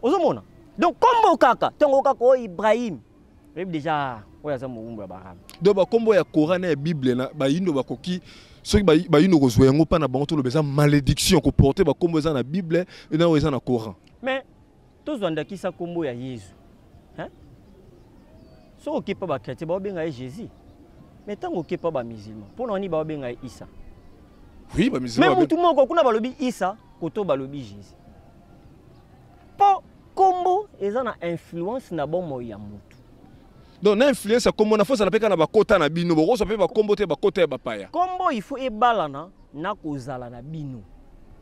Ozomona, donc kombo kaka, ntango kaka oyo Ibrahim, oyebi déjà oyo aza mowumbu ya baarabe. Donc bakombo ya Coran na ya Bible na bayindo bakoki, soki bayindo kozwa yango mpa na bango, toloba eza malédiction koporter bakombo eza na Bible na oyo eza na Coran. Mais tozwa ndakisa kombo ya Yesu, hein? Soki okepa bachrétien, baobenga ye Jésus, mais ntango okepa bamusulman, mpo na wani baobenga ye Isa. Oui, bamusulman. Mais mutu moko kuna balobi Isa, koto balobi Jésus, mpo kombo eza na influence na bomoi ya mutu. Donc na influence ya kombo na fosala mpe kaka na bakota na bino, bokozwa mpe bakombo te bakota ya bapaya. Kombo il faut ebalana na kozala na bino,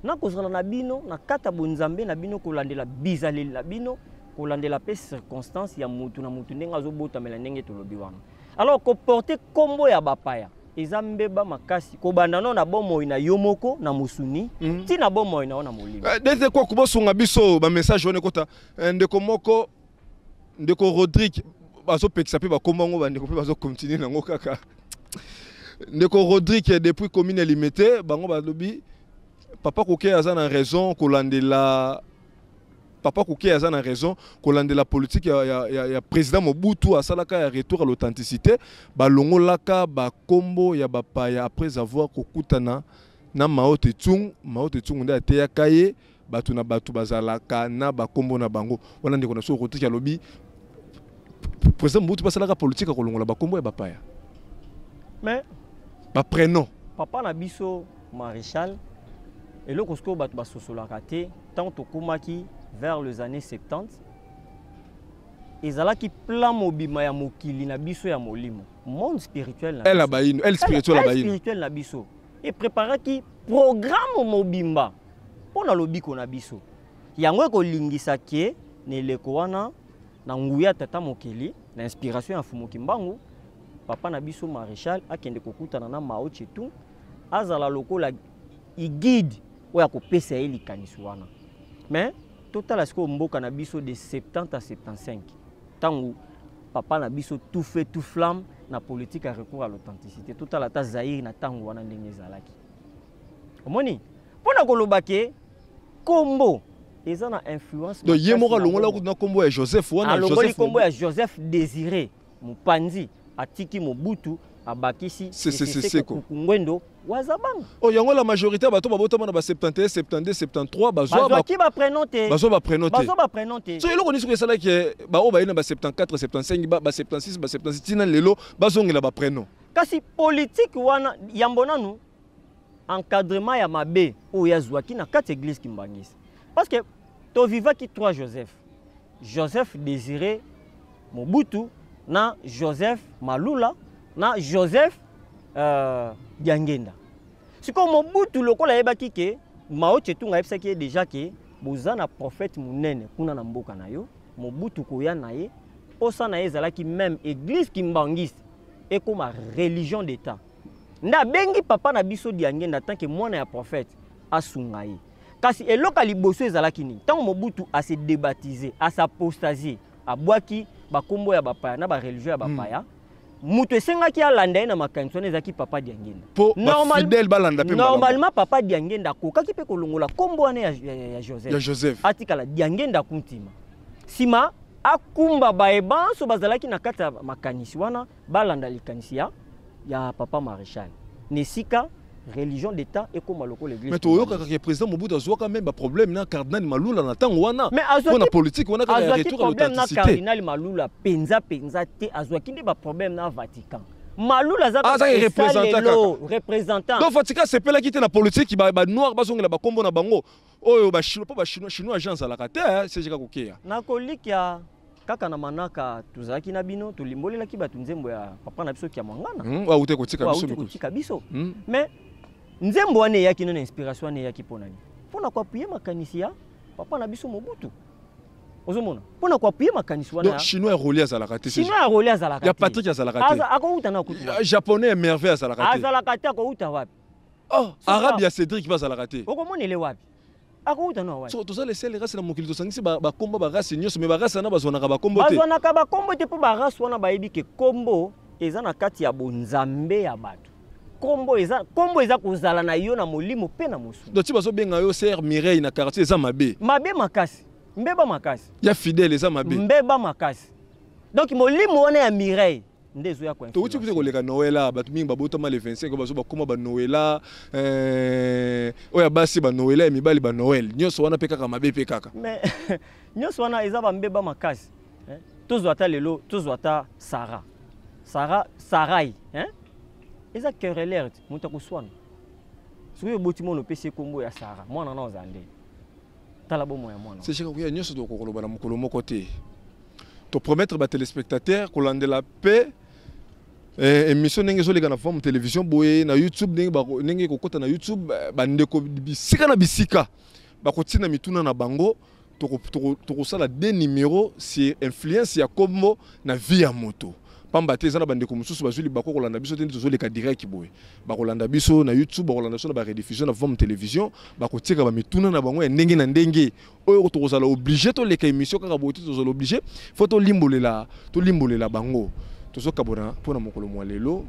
na kozala na bino na kati ya bonzambe na bino, kolandela bizaleli na bino, kolandela mpe circonstance ya mutu na mutu ndenge azobotamela, ndenge tolobi wana. Alors koporter kombo ya bapaya eza mbeba makasi, kobanda no na bomoi na yo moko na mosuni ntina bomoi na yo na molimo. Dete kwa kobosunga biso bamessage wana ekota. Ndeko moko, ndeko Rodrigue, bazopekisa mpe bakombo yango, bandeko mpe bazocontinuer nango kaka. Ndeko Rodrigue depuis commune Limete, bango balobi papa Koke aza na raison kolandela, papa Koke aza na raison kolandela politique ya président Mobutu asalaka ya retour à l'authenticité. Balongolaka bakombo ya bapaya après avoir kokutana na Mao Tse-tung. Mao Tse-tung nde ateyaka ye bato na bato bazalaka na bakombo na bango wana. Ndeko na biso Rodrigue alobi président Mobutu basalaka politique ya kolongola bakombo ya bapaya, mais baprénom. Papa na biso maréchal, eloko sikoyo bato basosolaka te, ntango tokomaki vers les années 70, ezalaki plan mobima ya mokili na biso ya molimo, monde spirituel na ele bayindo, aile spirituel ya bayindo. Spirituel na biso epreparaki programme mobimba mpo na lobiko na biso. Yango ekolingisa ke na eleko wana, na nguya tata mokeli, na inspiration ya Mfumu Kimbangu, papa na biso maréchal akende kokutana na Mao Tse-tung, azala lokola guide oyo akopesa ye likanisi wana. Mais totala sikoyo mboka na biso de 70 à 75, ntango papa na biso tout feu tout flamme na politique ya recours à l'authenticité. Totala ata Zaïre na ntango wana ndenge ezalaki. Omoni, mpo na koloba ke kombo eza na influence. Donc ye moko alongola kutu na kombo ya Joseph wana. Alongoli kombo ya Joseph Désiré Mopanzi, atiki Mobutu, abakisi Seko. Ngwendo Wazabanga. Oh, yango la majorité ya bato babotama na ba 71, 72, 73 bazwa bazwaki baprénom te. Bazwa baprénom te. Bazwa baprénom te. So eloko nini soki esalaki baoyo baye na ba 74, 75, ba 76, ba 76 ntina lelo bazongela baprénom? Kasi politique wana, yambo nanu encadrement ya mabe oyo azwaki na kati ya église kimbangisi, parce que tovivaki trois Joseph: Joseph Désiré Mobutu, na Joseph Malula, na Joseph Diangenda. Sikoyo Mobutu, lokola ayebaki ke Mao Tse-tung ayebisaki ye déjà ke boza na prophète monene kuna na mboka na yo, Mobutu koya na ye, posa na ye ezalaki même église kimbangiste ekóma religion d'État. Nde abengi papa na biso Diangenda tant que mwana ya prophète asunga ye. Kasi eloko ya liboso ezalaki nini? Ntango Mobutu ase débaptisé, as'apostasie, abwaki bakombo ya bapaya na bareligion ya bapaya, moto esengaki alanda ye na makanisi wana ezalaki papa Diangenda. Mpo bafidèle balanda mpe. Normalement papa Diangenda akokaki mpe kolongola nkombo wana ya Joseph, ya Joseph, atikala Diangenda Kuntima, nsima akumba baye banso bazalaki na kati ya makanisi wana balanda likanisi ya papa maréchal, na esika Religion d'État ekóma lokola église. Mais toyokaka ke président Mobutu azwaka même baproblème na cardinal Malula na ntango wana. Mais mpo na politique wana kaka ya azwaki retour à problème na l'authenticité. Cardinal Malula mpenza mpenza te, azwaki nde baproblème na Vatican. Malula aza Ah, azalaki représentant. Esalelo représentant. Donc Vatican asepelaki te na politique banoir bazongela bakombo na bango oyo bachinois, mpo bachinois, chinois agent azalaka te SG Kakokeya. Nakolikia kaka na manaka tozalaki na bino, tolimbolelaki bato nzembo ya papa na biso Kiamwangana. Auti kotika oyo biso auti mikusu. Kotika biso. Mais nzembo wana eyaki no na inspiration wana eyaki mpo nani? Mpo na koappuyer makanisi ya papa na biso Mobutu. Ozomona, mpo na koappuyer makanisi wana. Donc chinois ya Roli azalaka te? Chinois ya Roli azalaka Ya te. Patrick azalaka te? Akouta na kutu wapi? Japonais ya Merveille azalaka te? Azalaka te, akouta wapi? Oh, arabe ya Cédric mpe azalaka te? Okomonele wapi? Akouta na wapi? So toza le seul race na mokili tosangisi bakombo barace nyonso, mais barace wana bazwanaka bakombo te. Bazwanaka bakombo te, mpo barace wana bayebi ke kombo eza na kati ya bonzambe ya bato. Kombo eza kozala na yo na molimo mpe na mosuni. Donc ti bazobenga yo sœur Mireille na quartier, eza mabe? Mabe makasi, mbeba makasi. Ya Fidèle eza mabe? Mbeba makasi. Donc molimo wana ya Mireille nde ezoya. Touti kuti koleka Noela, bato mingi babotama le 25 bazo bakóma banoela, oyo ya basi banoela, ya mibali banoel, nyonso wana mpe kaka mabe mpe kaka. Mais nyonso wana eza bambeba makasi, eh? Tozwa ata lelo, tozwa ata Sara, Sara, Sarai, hein? Eza querelleur te, moto akoswana. Soki oboti mwana, opesi ye kombo ya Sara, mwana wana oza nde tala bomoi ya mwana. SG Kakuya, nyonso tokokoloba na mokolo moko te. Topromettre batelespectateur kolandela mpe émission ndenge ezoleka na forme télévision boye na YouTube, ndenge ndenge ekokɔta na YouTube, bandeko bisika na bisika bakotina mituna na bango. Tokosala deux numéros sur influence ya kombo na vie ya moto, pamba te eza na bandeko mosusu bazwi libako kolanda biso te. Nde tozoleka direct boye, bakolanda biso na YouTube, bakolanda biso na barediffusion na forme télévision, bakotika bamituna na bango ya ndenge na ndenge oyo tokozala obligé toleka émission kaka boye te. Tozala obligé, faut tolimbolela bango. Tozokabona mpona mokolo mwa lelo.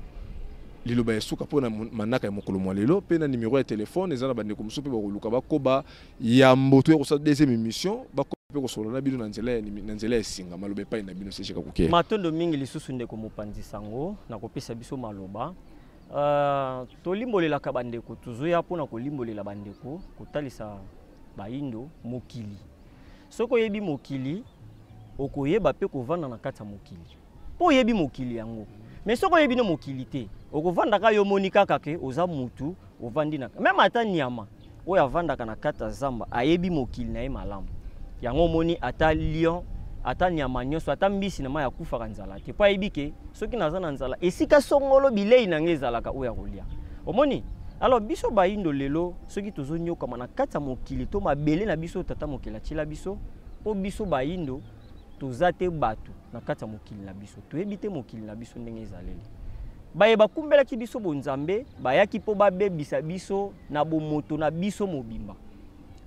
Liloba ya suka mpona manaka ya mokolo mwa lelo, mpe na nimero ya telefone, eza na bandeko mosusu mpe bakoluka bakoba yambo toya kosala deuxième émission, bakoba mpe kosolola na bino na nzela ya esinga. Maloba epai na bino, SG Kakuke. Matondo mingi lisusu, ndeko mopanzi sango, na kopesa biso maloba. Tolimbolelaka bandeko, tozoya mpona kolimbolela bandeko, kotalisa bayindo mokili. Soki oyebi mokili, okoyeba mpe kovanda na kati ya mokili, mpo oyebi mokili yango. Mais soki oyebi no mokili te, okovandaka yo moni kaka ke oza mutu ovandi na même ata nyama oyo avandaka na kati ya zamba ayebi mokili na ye malamu. Yango omoni ata lion, ata nyama nyonso, ata mbisi na mai akufaka nzala te, mpo ayebi ke soki naza na nzala, esika songolo bilei na ngai ezalaka oyo ya kolia. Omoni, alors biso bayindo lelo, soki tozonyokama na kati ya mokili to mabele na biso, tata mokili atiela biso, mpo biso bayindo toza te bato na kati ya mokili na biso, toyebi te mokili na biso ndenge ezaleli. Baye bakumbelaki biso bonzambe bayaki mpo babebisa biso na bomoto na biso mobimba.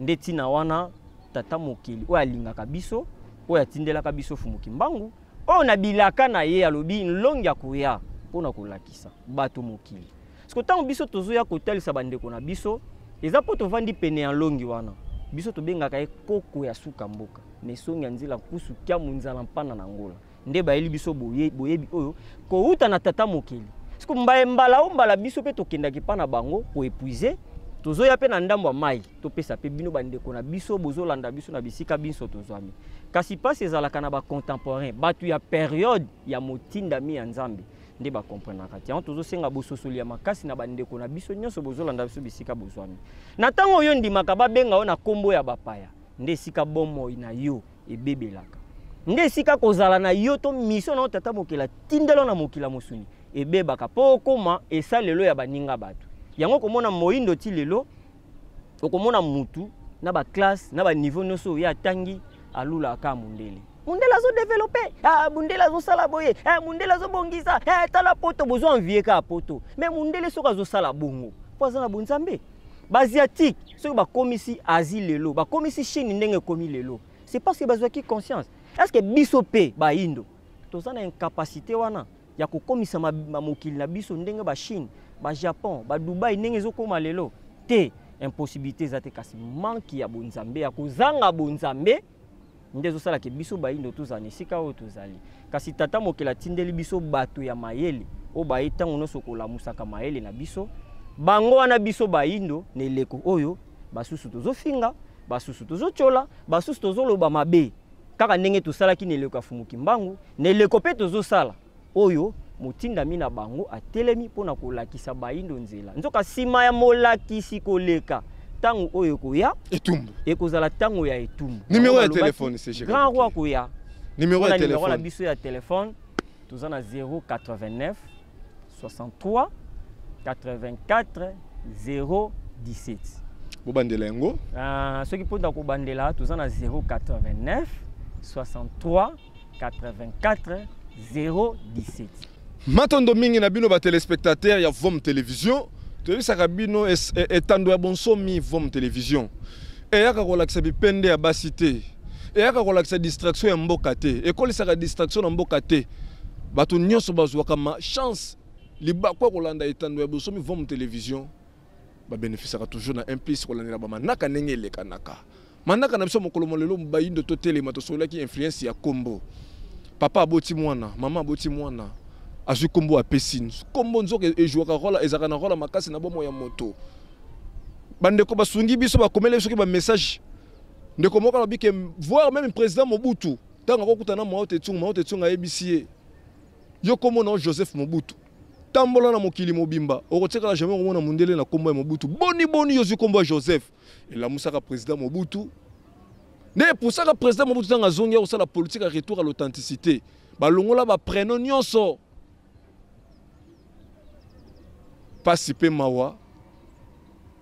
Nde ntina wana tata mokili oyo alingaka biso, oyo atindelaka biso Fumuki Mbangu, oyo na bilaka na ye alobi nlongi akoya mpona kolakisa bato mokili. Siko ntango biso tozoya kotalisa bandeko na biso, eza mpo tovandi pene ya nlongi wana. Biso tobengaka ye koko ya suka mboka na esongi ya nzela nkusu kiamu nzala mpana na Ngola. Nde bayeli biso boyebi oyo kouta na tata mokili. Siko mbaye mbala o mbala biso mpe tokendaki mpa na bango koépuiser. Tozoya mpe na ndambo ya mai, topesa mpe bino bandeko na biso bozolanda biso na bisika biso tozwami. Kasi mpasi ezalaka na bacontemporain, bato ya période ya motindami ya Nzambe nde bakomprenaka te. Yango tozosenga bososoli ya makasi na bandeko na biso nyonso bozolanda biso bisika bozwami. Na ntango oyo ndimaka babenga yo na nkombo ya bapaya, nde esika bomoi na yo ebebelaka, nde esika kozala na yo to mission na yo tata mokili atindelo na mokili ya mosuni ebebaka, mpo okóma esalelo ya baninga bato. Yango komona moyindo ti lelo, okomona mutu na baclasse na baniveau nyonso oyo atangi, alulaka mundele. Mundele azodévelopper, ah, mundele azosala boye, ah, mundele azobongisa, ah, tala poto, bozwa envie kaka poto. Mais mundele soki azosala bongo, mpo aza na bonzambe. Baasiatique soki bakomisi Asie lelo, bakomisi Chine ndenge ekomi lelo, c'est parce que bazwaki conscience. Est ce que biso mpe bayindo toza na incapacité wana ya kokomisa mokili na biso ndenge bachine, bajapon, badubai ndenge ezokóma lelo te? Impossibilité eza te, kasi manque ya bonzambe, ya kozanga bonzambe nde ezosalaka biso bayindo tozala na esika oyo tozali. Kasi tata mokili atindeli biso bato ya mayele oyo baye ntango nyonso kolamusaka mayele na biso. Bango wana biso bayindo na eleko oyo basusu tozofinga, basusu tozotyola, basusu tozoloba mabe, kaka ndenge tosalaki na eleko ya Fumu Kimbangu, na eleko mpe tozosala oyo motindami na bango atelemi mpo na kolakisa bayindo nzela. Nzoka nsima ya molakisi koleka, ntango oyo ekoya etumbu, ekozala ntango ya etumbu. Numero ya telefone, c'est Grand Roi koya. Numero ya telefone na biso ya telefone toza na 089 63 84 017. Bobandela yango. Soki mpo kobandela toza na 089 63 84 017. Matondo mingi na bino ba téléspectateurs ya Vom Télévision, toyebisaka bino etando ya bonsomi Vom Télévision eyaka kolakisa bipende ya basi te, eyaka kolakisa distraction ya mboka te, ekolisaka distraction na mboka te. Bato nyonso bazwaka ma chance libaku ya kolanda etando ya bonsomi Vom Télévision, babénéficiaka toujours na un plus kolandela bamanaka ndenge elekanaka. Manaka na biso mokolo molelo bayindo totelema, tosololaki influence ya kombo. Papa aboti mwana, mama aboti mwana, azwi kombo apesi kombo, nzoka ejouaka rôle, ezalaka na rôle makasi na bomoi ya moto. Bandeko basungi biso, bakomeli biso ba message. Ndeko moko alobi ke voir même président Mobutu ntango akokutana na Mao Tse-tung, Mao Tse-tung ayebisi ye: yo kombo na Joseph Mobutu, tambola na mokili mobimba, okotikala jamais komona mondele na kombo ya Mobutu. Boni boni yo ozwi kombo ya Joseph? Elamusaka président Mobutu nde epusaka président Mobutu ntango azongi ya kosala politique ya retour à l'authenticité, balongola baprénom nyonso. Pasi mpe mawa,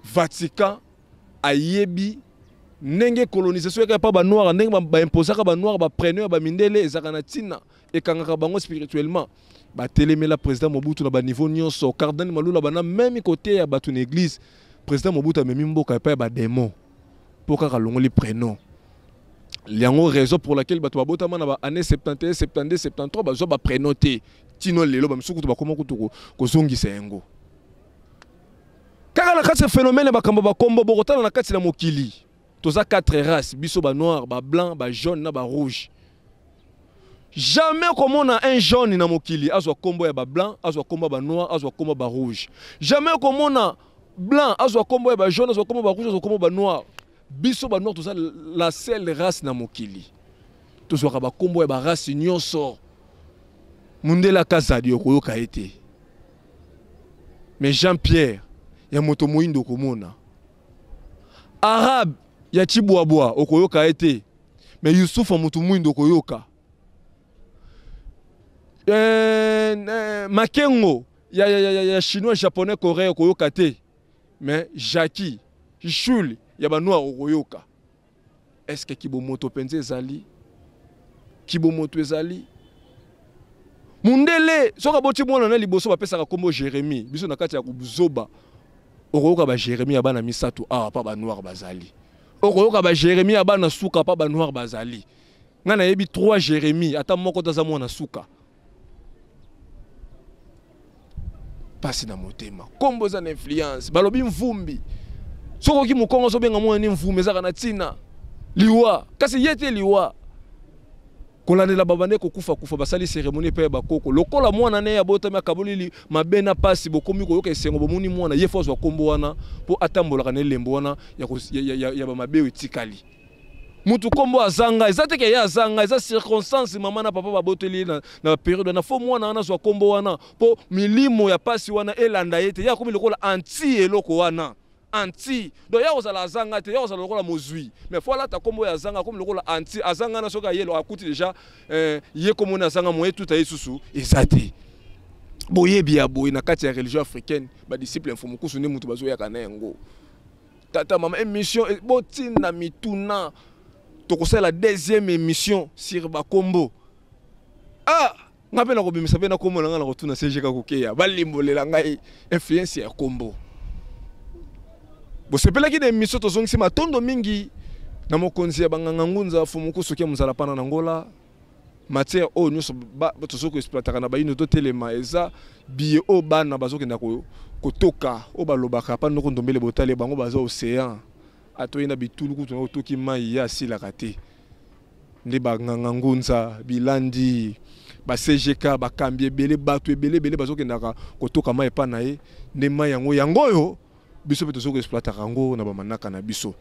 Vatican ayebi ndenge colonisation eyaka epa banoir, ndenge baimposaka banoir baprénom ya bamindele ezalaka na ntina ekangaka bango spirituellement. Batelemela président Mobutu na baniveau nyonso. Cardinal Malula bana même côté ya bato na église, président Mobutu amemi mboka epai ya badémon mpo kaka alongoli prénom yango. Raison pour laquelle bato babotama na baannée 71, 72, 73 bazwa baprénom te tino lelo. Bamisusu kutu bakoma kutu kozongisa yango. Kaka na kati ya phénomène bakambo bakombo, bokotala na kati na mokili toza 4 races: biso banoir, bablanc, bajaune na barouge. Jamais komona un jaune na mokili azwa kombo ya bablanc, azwa kombo ya banoir, azwa kombo ya barouge. Jamais komona blanc azwa kombo ya bajaune, azwa kombo ya barouge, azwa kombo ya banoir. Biso banoir toza la seule race na mokili tozwaka bakombo ya barace nyonso. Mundele akazadi okoyoka ye te, mais Jean Pierre ya moto moyindo okomona, arabe ya Chibwabwa okoyoka ye te, mais Yusufu ya moto mwindo okoyoka, Makengo ya chinois, japonais, coréen okoyoka te, mais Jackie Shuli ya banoir okoyoka. Est-ce que kibomoto mpenza ezali? Kibomoto ezali. Mundele soki aboti mwana na liboso, bapesaka nkombo Jérémie. Biso na kati ya kozoba, okoyoka baJérémie ya bana misato awa mpa banoir bazali, okoyoka baJérémie ya bana suka mpa banoir bazali. Ngai nayebi 3 Jérémie, ata moko te aza mwana suka. Pasi na motema. Nkombo eza na influence. Balobi mvumbi, soki okoki mokongo azobenga mwana ni mvumbi, ezaka na ntina liwa, kasi ye te liwa. Kolandela babande kokufa kufa, basali cérémonie epai ya bakoko lokola mwana ne abotami, akaboli mabe na pasi. Bokomi koyoka esengo, bomoni mwana ye fo azwa nkombo wana mpo atambolaka na elembo wana ya bamabe oyo etikali. Mutu nkombo azanga, eza te ke ye azanga, eza circonstance. Mama na papa baboteli ye na période wana, fo mwana wana azwa nkombo wana mpo milimo ya pasi wana elanda ye te. Ye akomi lokola anti eloko wana, anti. Donc ya kozala azanga te, ya kozala lokola mozwi, mais fo alata nkombo oyo azanga, akomi lokola anti azanga na soki ayelo akuti déjà ye komoni azanga moye tuta ye susu eza te. Boyebi ya boye na kati ya religion africaine, badisciple mfumukusu nde mutu bazoyaka na yango. Tata, mama, émission botinda mituna, tokosala deuxième émission sur bakombo. Ah, nga mpe nakobimisa mpe na kombo na ngai, nakotuna CGK kokeya balimbolela ngai influence ya kombo. Bosepelaki na émission, tozongisi matondo mingi na mokonzi ya banganga ngunza Fumuku soki ya mozala pana na Ngola. Matière oyo nyonso tozoki koexploitaka na bayino totelema, eza biye oyo bana bazokenda kotoka oyo balobaka pa ndoko ndombele. Botale bango, baza océan, atoyi na bitulu kutu na otoki mai ye asilaka te. Nde banganga ngunza bilandi Ba CGK, bakambi ebele, bato ebele ebele bazokendaka kotoka mai epai na ye. Nde mai yango yango oyo biso mpe tozoki koexploitaka yango na bamanaka na biso.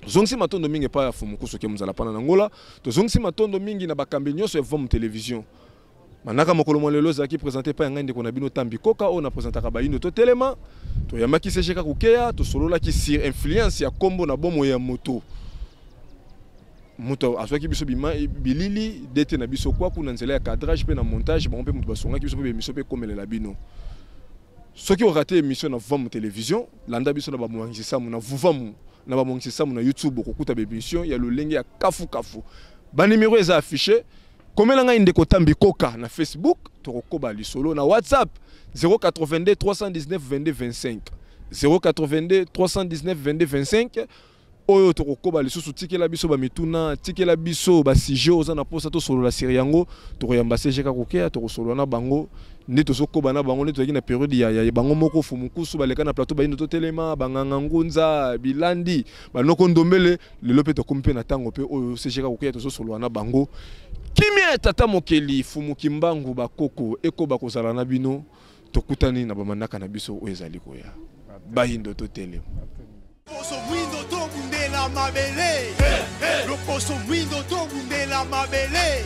Tozongisi matondo mingi epai ya Fumukusu ke mozala pana na Ngola. Tozongisi matondo mingi na bakambi nyonso ya Vom Television. Manaka mokolo mwa lelo ezalaki présente epai ya ngai ndeko na bino Tambi Koka oyo na présentaka bayindo totelema. Toyambaki CGK Kukeya, tosololaki sur influence ya kombo na bomoi ya moto. Moto azwaki biso bima bilili dete na biso kwaku na nzela ya cadrage mpe na montage, bango mpe moto basongaki biso mpe émission mpe ekomelela bino. Soki orate émission na Vom Télévision, landa biso na bamwangisi samu na Vuvamu, na bamwangisi samu na YouTube, okokuta ba émission ya lolenge ya kafu kafu. Ba numéro eza affiché. Komela ngai ndeko Tambi Koka na Facebook, tokokoba lisolo na WhatsApp 082 319 22 25. 082 319 22 25. Oyo tokokoba lisusu, tikela biso ba mituna, tikela biso ba sujet oza na posa tosolola sur yango, tokoyamba CGK Kokea, tokosolola na bango nde tozokoba na bango nde tozalaki na periode ya bango moko Fumukusu baleka na plateau bayindo totelema, banganga ngunza bilandi banoko ndombele. Lelo mpe tokomi mpe na ntango mpe oyo CGK Kokea tozosolola na bango. Kimia ya tata mokeli Fumu Kimbangu bakoko ekoba kozala na bino. Tokutani na bamanaka na biso oyo ezali koya. Bayindo totelema. Loposo mwindo tobundela mabele. Loposo mwindo tobundela mabele.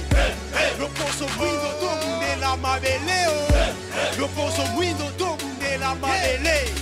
Loposo mwindo tobundela mabele. Loposo mwindo tobundela mabele.